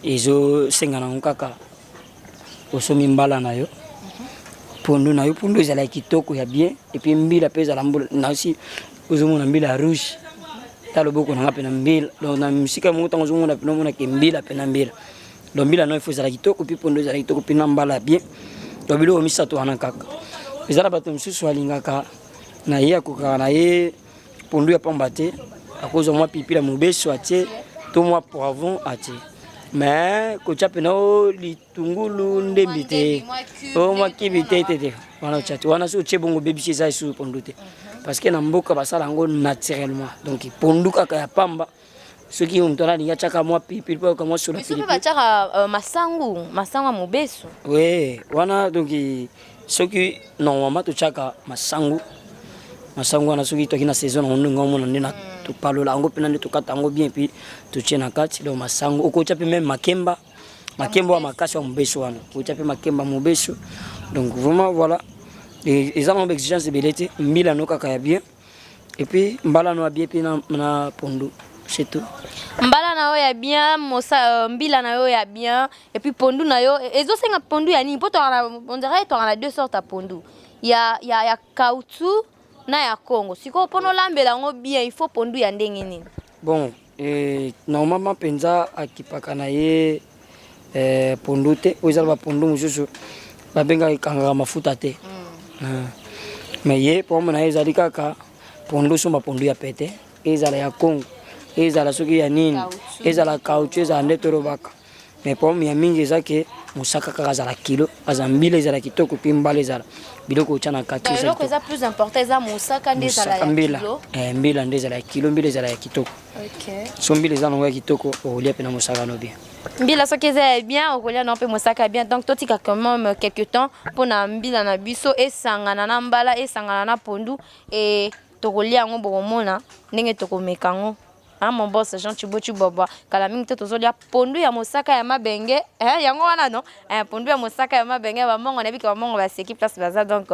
ezosenga nango kaka osomi mbala na yo, pondu na yo, pondu ezala ya kitoko, ya bien, et puis mbila mpe ezala mbula nasi. Ozomona mbila ya rouge, ta loboko nanga mpe na mbila. Donc na misika moko, ntango ozomona mpena, omonake mbila mpe na mbila. Donc mbila no ifo ezala kitoko, mpe pondu ezala kitoko, mpe na mbala ya bien. Donc biloko misato wana kaka. Eza na bato mosusu alingaka na ye, akokaka na ye pondu ya pamba te, akozwa mwa pilipili ya mobeso atie, to mwa poivron atie, mais kotia mpena o litungulu ndembi te, o mwa kibi te, te te, wana otya te. Wana so otie bongo, obebisi, eza lisusu pondu te, parce que na mboka basala yango naturellement. Donc pondu kaka ya pamba, soki moto wana alingi, atiaka mwa pilipili mpo ayoka mwa solo. Biso mpe batiaka masangu, masangu ya mobesu. Oui, wana donc soki normalement totiaka masangu, masangu wana soki toki na saison nango, ndenge omona nde topalola yango mpena, nde tokata yango bien, puis totie na kati. Donc masangu okotia mpe même makemba, makemba wa makasi wa mobesu wana, okotia mpe makemba mobesu. Donc vraiment voilà, eza nango baexigence ebele te. Mbila no kaka ya bien, et puis mbala no ya bien, mpe na pondu, c'est tout. Mbala na yo ya bien, mosa, mbila na yo ya bien, et puis pondu na yo. Ezosenga pondu ya nini? Mpo on dirait toka na deux sortes ya pondu, ya caoutchouc na ya Congo. Sikoyo mpona olambela yango bien, il faut pondu ya ndenge nini? Bon, normalement mpenza akipaka na ye pondu te. Oyo eza na bapondu mosusu babengaka ekangaka mafuta te. Mais ye problème na ye ezali kaka pondu. Somba pondu ya pete, ezala ya Congo, ezala soki ya nini, ezala caoutchouc, ezala nde tolobaka. Mais problème ya mingi eza ke mosaka kaka azala kilo, aza mbila ezala kitoko, mpe mbala ezala biloko otya na kati. Eloko eza plus important eza mosaka nde ezala ya mbila. Mbila nde ezala ya kilo, mbila ezala ya kitoko. So mbila eza nango ya kitoko, okolia mpe na mosaka no bien. Mbila soki eza ya bien, okolia nango mpe mosaka ya bien. Donc totika quand même quelque temps mpona mbila na biso esangana na mbala, esangana na pondu, e tokolia yango, bokomona ndenge tokomeka yango. Ah, mon boss Jean Chibo Chiboba, kala mingi te tozolia pondu ya mosaka ya mabenge, eh, yango wana no, eh, pondu ya mosaka ya mabenge. Bamongo nayebi ke bamongo baseki place baza. Donc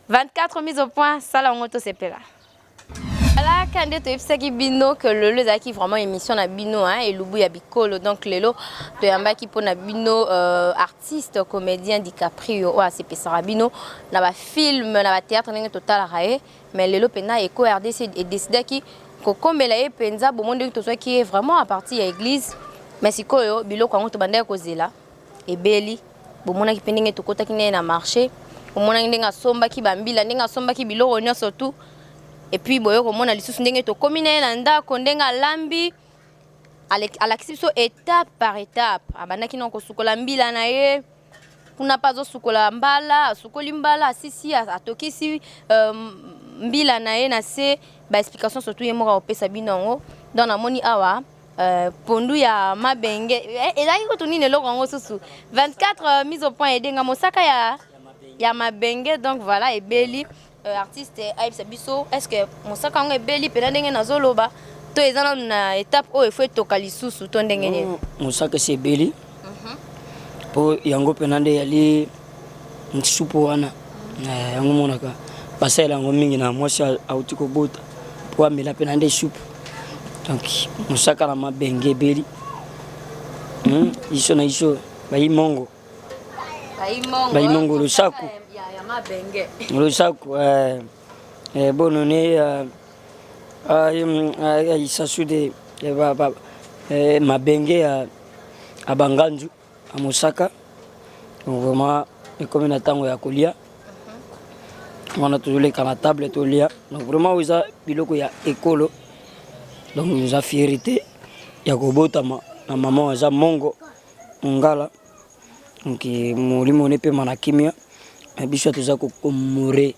24 mise au point, sala yango, tosepela. Alaka nde toyebisaki bino ke lelo ezalaki vraiment émission na bino, hein, Elubu ya Bikolo. Donc lelo toyambaki mpona bino artiste comédien DiCaprio, oyo asepesaka bino na bafilm, na bathéâtre, ndenge totalaka ye. Mais lelo mpenza Eco RDC edécidaki kokomela ye mpenza. Bomo ndenge tozwaki ye vraiment à partir ya église, mais sikoyo biloko yango tobandaki kozela ebeli. Bomonaki mpe ndenge tokɔtaki na ye na marché, omonaki ndenge asombaki bambila, ndenge asombaki biloko nyonso tout. Et puis boye komona lisusu ndenge tokómi na ye na ndako, ndenge alambi, alakisi biso étape par étape. Abandaki na kosukola mbila na ye kuna mpe azosukola mbala, asukoli mbala, asisi, atokisi mbila na ye na se. Baexplication surtout ye moko akopesa bino yango. Donc namoni awa pondu ya mabenge ezalaki kutu nini, eloko yango susu 24 mise au point edenga mosaka ya mabenge. Donc voilà, ebeli. Artiste ayebisa biso, est ce que mosaka yango ebeli mpena ndenge nazoloba, to eza nanu na étape oyo efo etoka lisusu, to ndenge nini? Mosaka esi ebeli, mpo yango mpena nde yali supu wana. Yango monaka basalela yango mingi na mwasi auti kobota, mpo amela mpena nde supu. Donc mosaka na mabenge ebeli. Iso na iso bayi mongo, bayi mongo, losaku, losaku, bonone isasu de mabenge ya banganzu ya mosaka. Donc vraiment ekomi na ntango ya kolia wana, tozoleka na table, tolia. Donc vraiment oyo eza biloko ya ekolo. Donc eza fierté ya kobotama na mama aza mongo, mongala. Donc molimo ne pema na kimia. Biso toza kocommémorer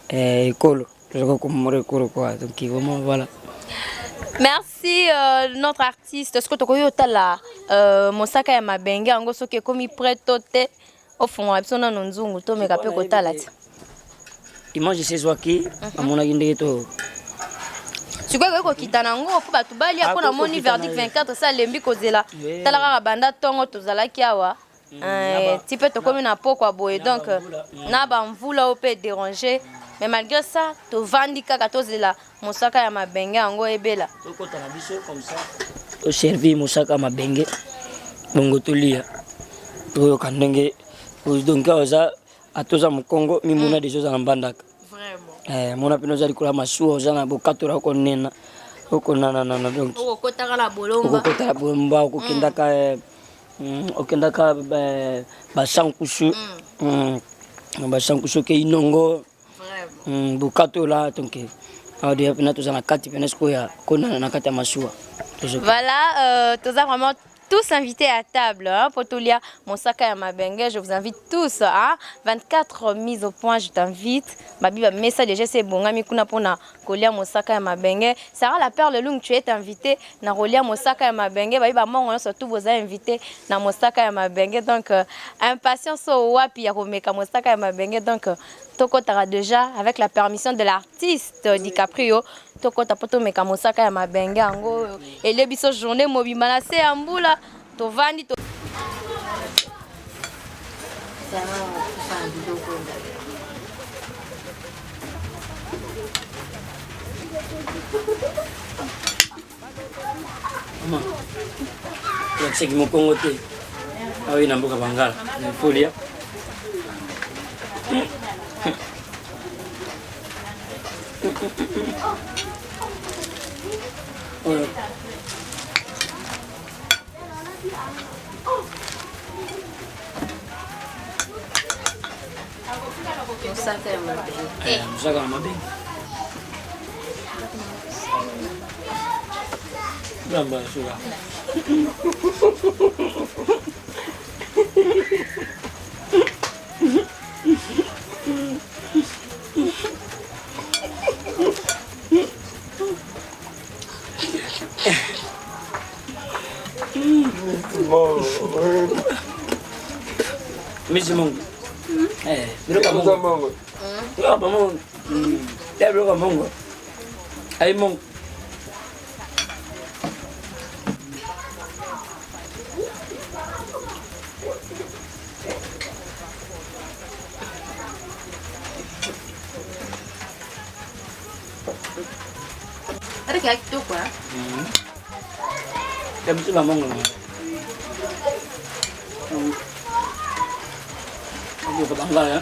ekolo, toza kocommémorer ekolo quoi. Donc vraiment voilà. Merci notre artiste. Soki tokoki kotala mosaka ya mabenge yango soki ekomi prêt to te, ofungola biso nano nzungu, tomeka mpe kotala ti. Image esi ezwaki, bamonaki ndenge to Sikoyo ekoki kokita na yango mpo bato balia, mpo namoni verdict 24 esi alembi kozela. Tala kaka banda ntongo tozalaki awa, ti mpe tokomi na pokwa boye, donc na bamvula oyo mpe déranger, mais malgré ça tovandi kaka tozela mosaka ya mabenge yango ebela. Tokota na biso comme ça, toservi mosaka ya mabenge bongo tolia, toyoka ndenge. Donc awa oza ata oza mokongo mimona deja oza na Mbandaka, mona mpena oza likolo ya masuwa, oza na bokatola, okonena okonananana, donc okokotaka na bolomba, okokota na bolomba, okokendaka okendaka basankusu, basankusu, okei nongo bokatola. Donc awa deja mpena toza na kati mpena sikoyo ya konana na kati ya masuwa. Voilà, toza vraiment tous invités à table, hein, po tolia mosaka ya mabenge. Je vous invite tous, hein, 24 mises au point, je t'invite. Babi ba mesa déjà c'est bongami kuna pona kolia mosaka ya mabenge. Sarah la Perle Lung, tu es invité na kolia mosaka ya mabenge. Babi ba mongo surtout boza invité na mosaka ya mabenge. Donc impatience au wapi ya komeka mosaka ya mabenge. Donc tokotaka déjà avec la permission de l'artiste DiCaprio, tokota mpo tomeka mosaka ya mabenge yango oyo elie biso journée mobimba na se ya mbula tovandi to. Mama, olakisaki mokongo te aoyi na mboka bangala folia. Oyo mosaka ya mabenge. Mosaka ya mabenge. Lamba suka. Misi mongo. Biloko ya mongo. Biloko ya mongo. Ya biloko ya mongo. Ayi mongo. Adaka ya kitoko. Ya biso bamongo. Biloko bangala.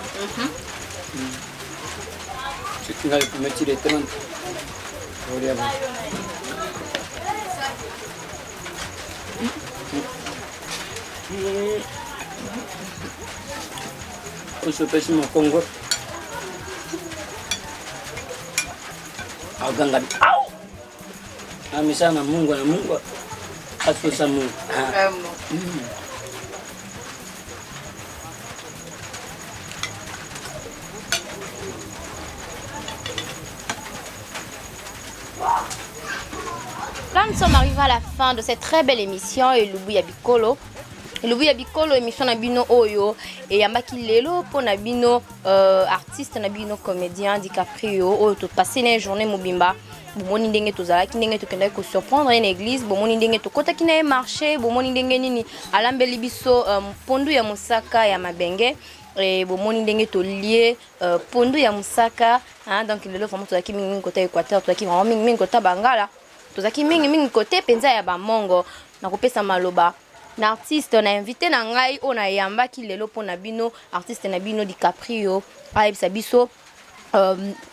Ngai kumeti le 30. Olia ba. Osopesi mokongo. Aganga. Au! Amisana na Mungu na Mungu asusa Mungu. Vraiment. Là, nous sommes arrivés à la fin de cette très belle émission Elubu ya Bikolo. Elubu ya Bikolo, émission na bino oyo eyambaki lelo mpo na bino artiste na bino, comédien DiCaprio oyo topasser na ye journée mobimba. Bomoni ndenge tozalaki, ndenge tokendaki kosurprendre ye na église, bomoni ndenge tokɔtaki na ye marché, bomoni ndenge nini alambeli biso pondu ya mosaka ya mabenge, e bomoni ndenge tolie pondu ya mosaka, hein. Donc lelo vraiment tozalaki mingimingi kota Équateur, tozalaki vraiment mingimingi kota Bangala, tozalaki mingimingi kote mpenza ya bamongo. Nakopesa maloba na artiste na invité na ngai oyo nayambaki lelo mpo na bino, artiste na bino DiCaprio, ayebisa biso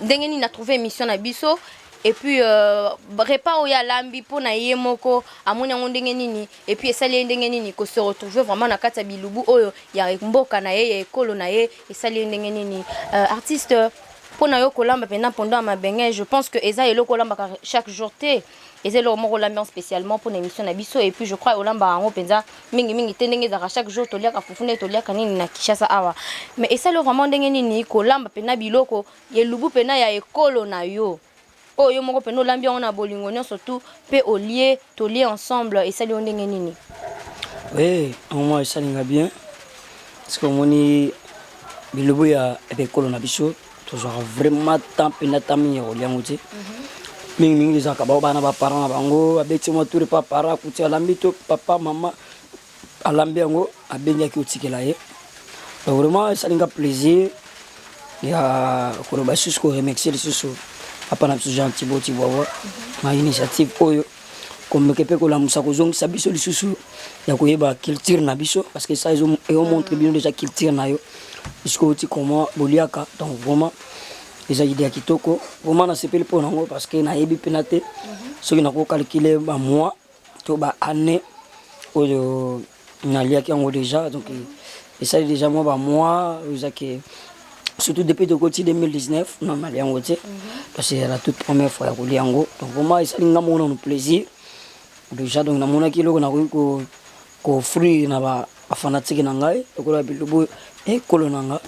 ndenge nini na trouve émission na biso, et puis repas oyo alambi mpo na ye moko amoni yango ndenge nini, et puis esali ye ndenge nini kose retrouver vraiment na kati ya bilubu oyo ya mboka na ye, ya ekolo na ye, esali ye ndenge nini. Artiste, mpo na yo kolamba mpenza mpondo ya mabenge, je pense que eza eloko olambaka chaque jour te, eza eloko moko olambi yango spécialement mpona émission na biso. Et puis je crois olambaka yango mpenza mingimingi te ndenge ezalaka chaque jour toliaka fufu, ndenge toliaka nini na Kinshasa awa. Mais esali yo vraiment ndenge nini kolamba mpena biloko elubu mpena ya ekolo na yo oyo yo moko mpena olambi yango na bolingo nyonso tu mpe olie, tolie ensemble, esali yo ndenge nini? Oui, moi esalinga bien parce que omoni bilubu ya ekolo na biso. Tozwaka vraiment temps mpenza, temps mingi ya kolia yango te. Mingimingi ezalaka bao bana, baparent na bango babeti mwa tour epa parent, akuti alambi to papa mama alambi yango, abengaki otikela ye. Donc vraiment esalinga plaisir ya koloba lisusu, koremercier lisusu papa na biso Jean Thibaut Tshibwabwa na initiative oyo, komeke mpe kolamusa, kozongisa biso lisusu ya koyeba culture na biso, parce que ça eomontre bino déjà culture na yo esiko oti, comment boliaka. Donc vraiment eza idée ya kitoko, vraiment nasepeli mpo nango, parce que nayebi mpena te soki nakocalculer bamois to baannée oyo naliaki yango déjà. Donc esali déjà mwa bamois, ezake surtout depuis tokoti 2019 na nalia yango te, parce que la toute première fois ya kolia yango. Donc vraiment esali nga moko nano plaisir déjà. Donc namonaki eloko nakoki koofrir na bafanatiques na ngai lokola bilobo ekolo na nga.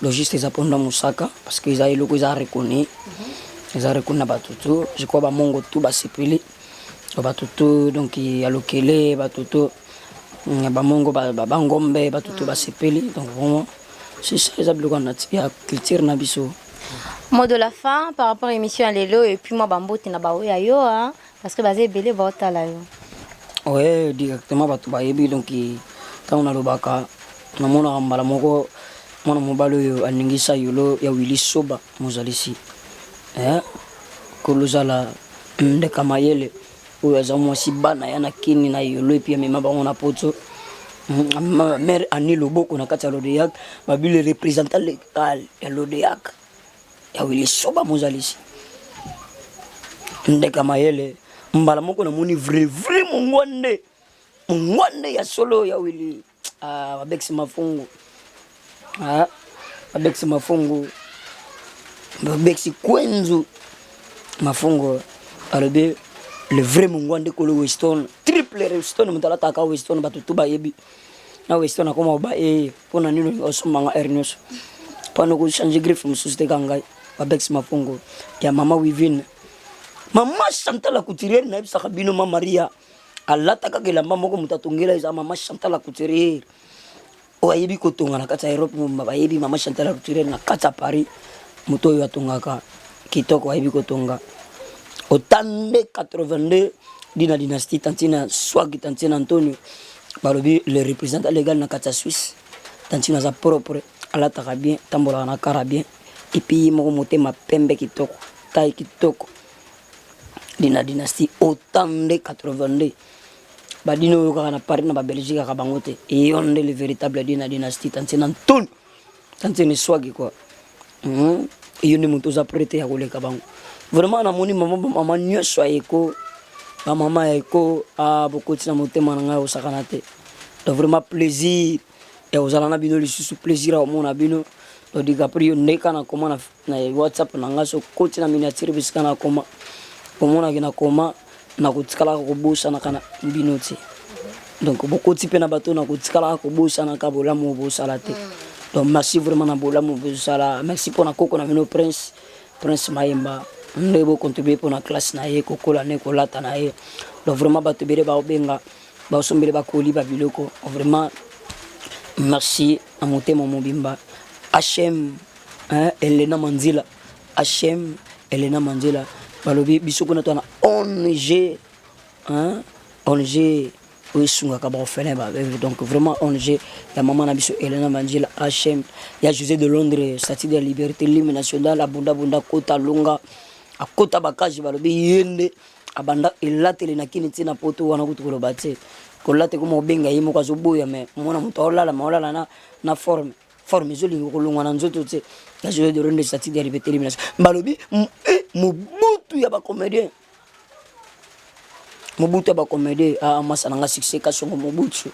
Donc juste eza mponda mosaka, parce que eza eloko eza reconnu, eza reconnu na bato to, je crois bamongo tu basepeli, bato to donc ya lokele, bato to bamongo, bangombe, bato to basepeli. Donc vraiment c'est ça, eza biloko ya culture na biso. Mot de la fin par rapport à l'émission ya lelo, et puis moi bambote na baoya yo, hein, parce que baza ebele baotala yo. Ouais, directement bato bayebi. Donc ntango nalobaka, namonaka mbala moko mwana mobali oyo aningisa yolo ya Wili Soba mozalisi, eh? Kolozala ndeka mayele oyo aza mwasi bana ya na kini na yolo, et puis amema bango na poto, mare ani loboko na kati ya lodeyak, babi le représentant légal ya lodeyak ya Wili Soba mozalisi ndeka mayele. Mbala moko namoni vrai vrai mongwande, mongwande ya solo ya Wili, ah, babekisi mafungu, ah, babekisi mafungu, babekisi kwenzu mafungu. Alobi le vrai mongwande kolo Weston, triple Weston, moto alataka Weston, bato tu bayebi na Weston. Akoma oba e mpona nini olinga osombanga aire nyonso mpona kochange griffe mosusu te ka ngai. Babekisi mafungu ya mama Wivine, mama Chantal la couturière. Nayebisaka bino, ma Maria alata kaka elamba moko, moto atongela eza mama Chantal la couturière oyo ayebi kotonga na kati ya Europe mobimba. Bayebi mama Chantal la couturière na kati ya Paris, moto oyo atongaka kitoko, ayebi kotonga. Otande 82 dina dynastie, tantine Swag, tantine Antonio, balobi le représentant légal na kati ya Suisse. Tantine aza propre, alataka bien, tambolaka na kara bien, et puis ye moko motema pembe, kitoko, taille kitoko. Dina dynastie otande 82, badina oyo kaka na Paris na babelgique kaka bango te, eyo nde le véritable dina dynastie, tantine Antonio, tantine Swagi quoi. Eyo nde moto oza prêt ya koleka bango. Vraiment namoni mama, bamama nyonso ya eko, bamama ya eko, bokoti na motema na ngai, osakana te. Donc vraiment plaisir ya kozala na bino lisusu, plaisir ya komona bino. Donc Dicaprio ndeka nakoma na WhatsApp na ngai, so koti na miniature bisika nakoma, omonaki nakoma nakotikalaka kobosanaka na bino te. Donc bokoti mpe na bato nakotikalaka kobosanaka bolamu bosala te. Donc merci vraiment na bolamu bosala. Merci mpona koko na bino Prince, Prince Mayemba, nde bocontribue mpona classe na ye, kokola nde kolata na ye. Donc vraiment bato ebele baobenga, baosombele bakoli babiloko. Vraiment merci na motema mobimba. Hm, hein, Elena Manzila, hm, Elena Manzila, balobi biso kuna to na ONG, hein, ONG oyo esungaka baorphelin. Donc vraiment ONG ya mama na biso Elena Manzila, hm, ya José de Londres, statue de la liberté, l'hymne national, abundabunda kota longa, akota bakage, balobi ye nde abanda elateli na kini ntina poto wana. Kutu koloba te, kolata ekoma kobenga ye moko azoboya, mais mona moto aolala ma olala na forme, forme ezolinga kolongwa na nzoto te. Ya José de Londres, statue de la liberté, l'hymne national, balobi mobutu ya bacomédien, mobutu ya bacomédien, amasa nanga succès Kasongo mobutu.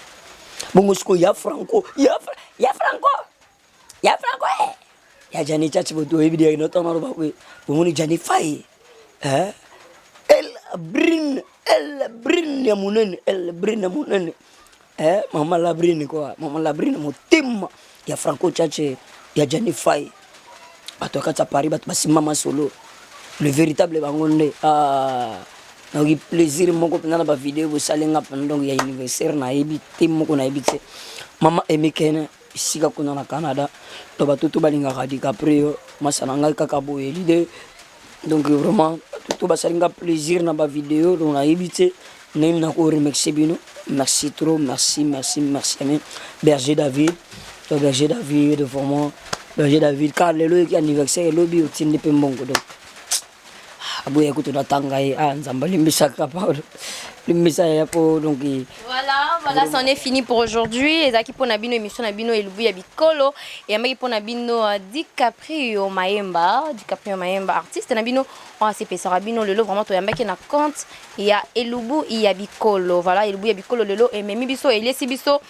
Bongo sikoyo ya Franco, ya Franco, ya Franco, eh. Ya Jani Chachi, boto oyebi diaki notanga loba boye, bomoni Jani Fai, eh? El Brine, El Brine ya monene, El Brine ya monene, eh? Mama Labrine quoi, mama Labrine, motema ya Franco Chache, ya Jani Fai, bato ya kati ya Paris, bato basimba masolo le véritable, bango nde. Ah, nayoki plaisir moko mpenza na bavideo bosalenga mpenza. Donc ya anniversaire nayebi te moko, nayebi te mama Emikene. esika kuna na Canada. Donc bato to balingaka DiCaprio, masa na ngai kaka boye leader. Donc vraiment bato to basali nga plaisir na ba vidéo, donc nayebi te ndenge nako remercier bino. Merci trop, merci, merci, merci. Amen. Berger David, donc Berger David, vraiment Berger David, car lelo eki anniversaire, elobi otindi mpe mbongo, donc aboya kutu natanga ye. Ah, Nzambe alimbisaka, pardon, limbisa ya po donc. Voilà, c'en est fini pour aujourd'hui. Ezalaki mpona bino émission na bino Elubu ya Bikolo. Eyambaki mpona bino DiCaprio Mayemba, DiCaprio Mayemba, artiste na bino oyo asepesaka bino. Lelo vraiment toyambaki na compte ya Elubu ya Bikolo. Voilà, Elubu ya Bikolo lelo ememi biso, elesi biso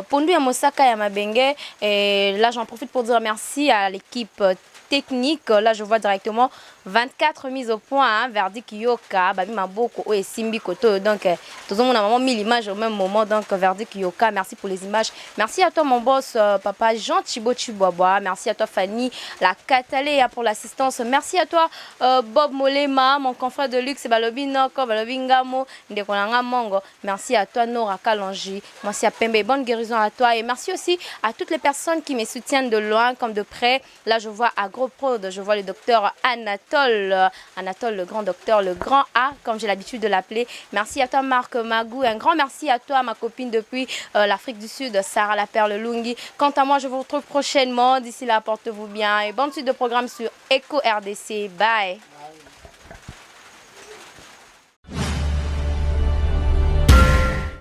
pondu ya mosaka ya mabenge. Et là, j'en profite pour dire merci à l'équipe technique. Là, je vois directement 24 mises au point, hein, Verdict Yoka, Babi Maboko, oyo esimbi koto. Donc, tozomona maman 1000 images au même moment. Donc, Verdict Yoka, merci pour les images. Merci à toi, mon boss, papa Jean Thibaut Chibobois. Merci à toi, Fanny, la Cataléa, pour l'assistance. Merci à toi, Bob Molema, mon confrère de luxe, Balobi Noko, Balobi Ngamo, Ndekonanga Mongo. Merci à toi, Nora Kalonji. Merci à Pembe. Bonne guérison à toi. Et merci aussi à toutes les personnes qui me soutiennent de loin comme de près. Là, je vois AgroProd, je vois le docteur Anatole, Anatole, le grand docteur, le grand A, comme j'ai l'habitude de l'appeler. Merci à toi, Marc Magou. Un grand merci à toi, ma copine depuis l'Afrique du Sud, Sarah La Perle Lungi. Quant à moi, je vous retrouve prochainement. D'ici là, portez-vous bien et bonne suite de programme sur Echo RDC. Bye.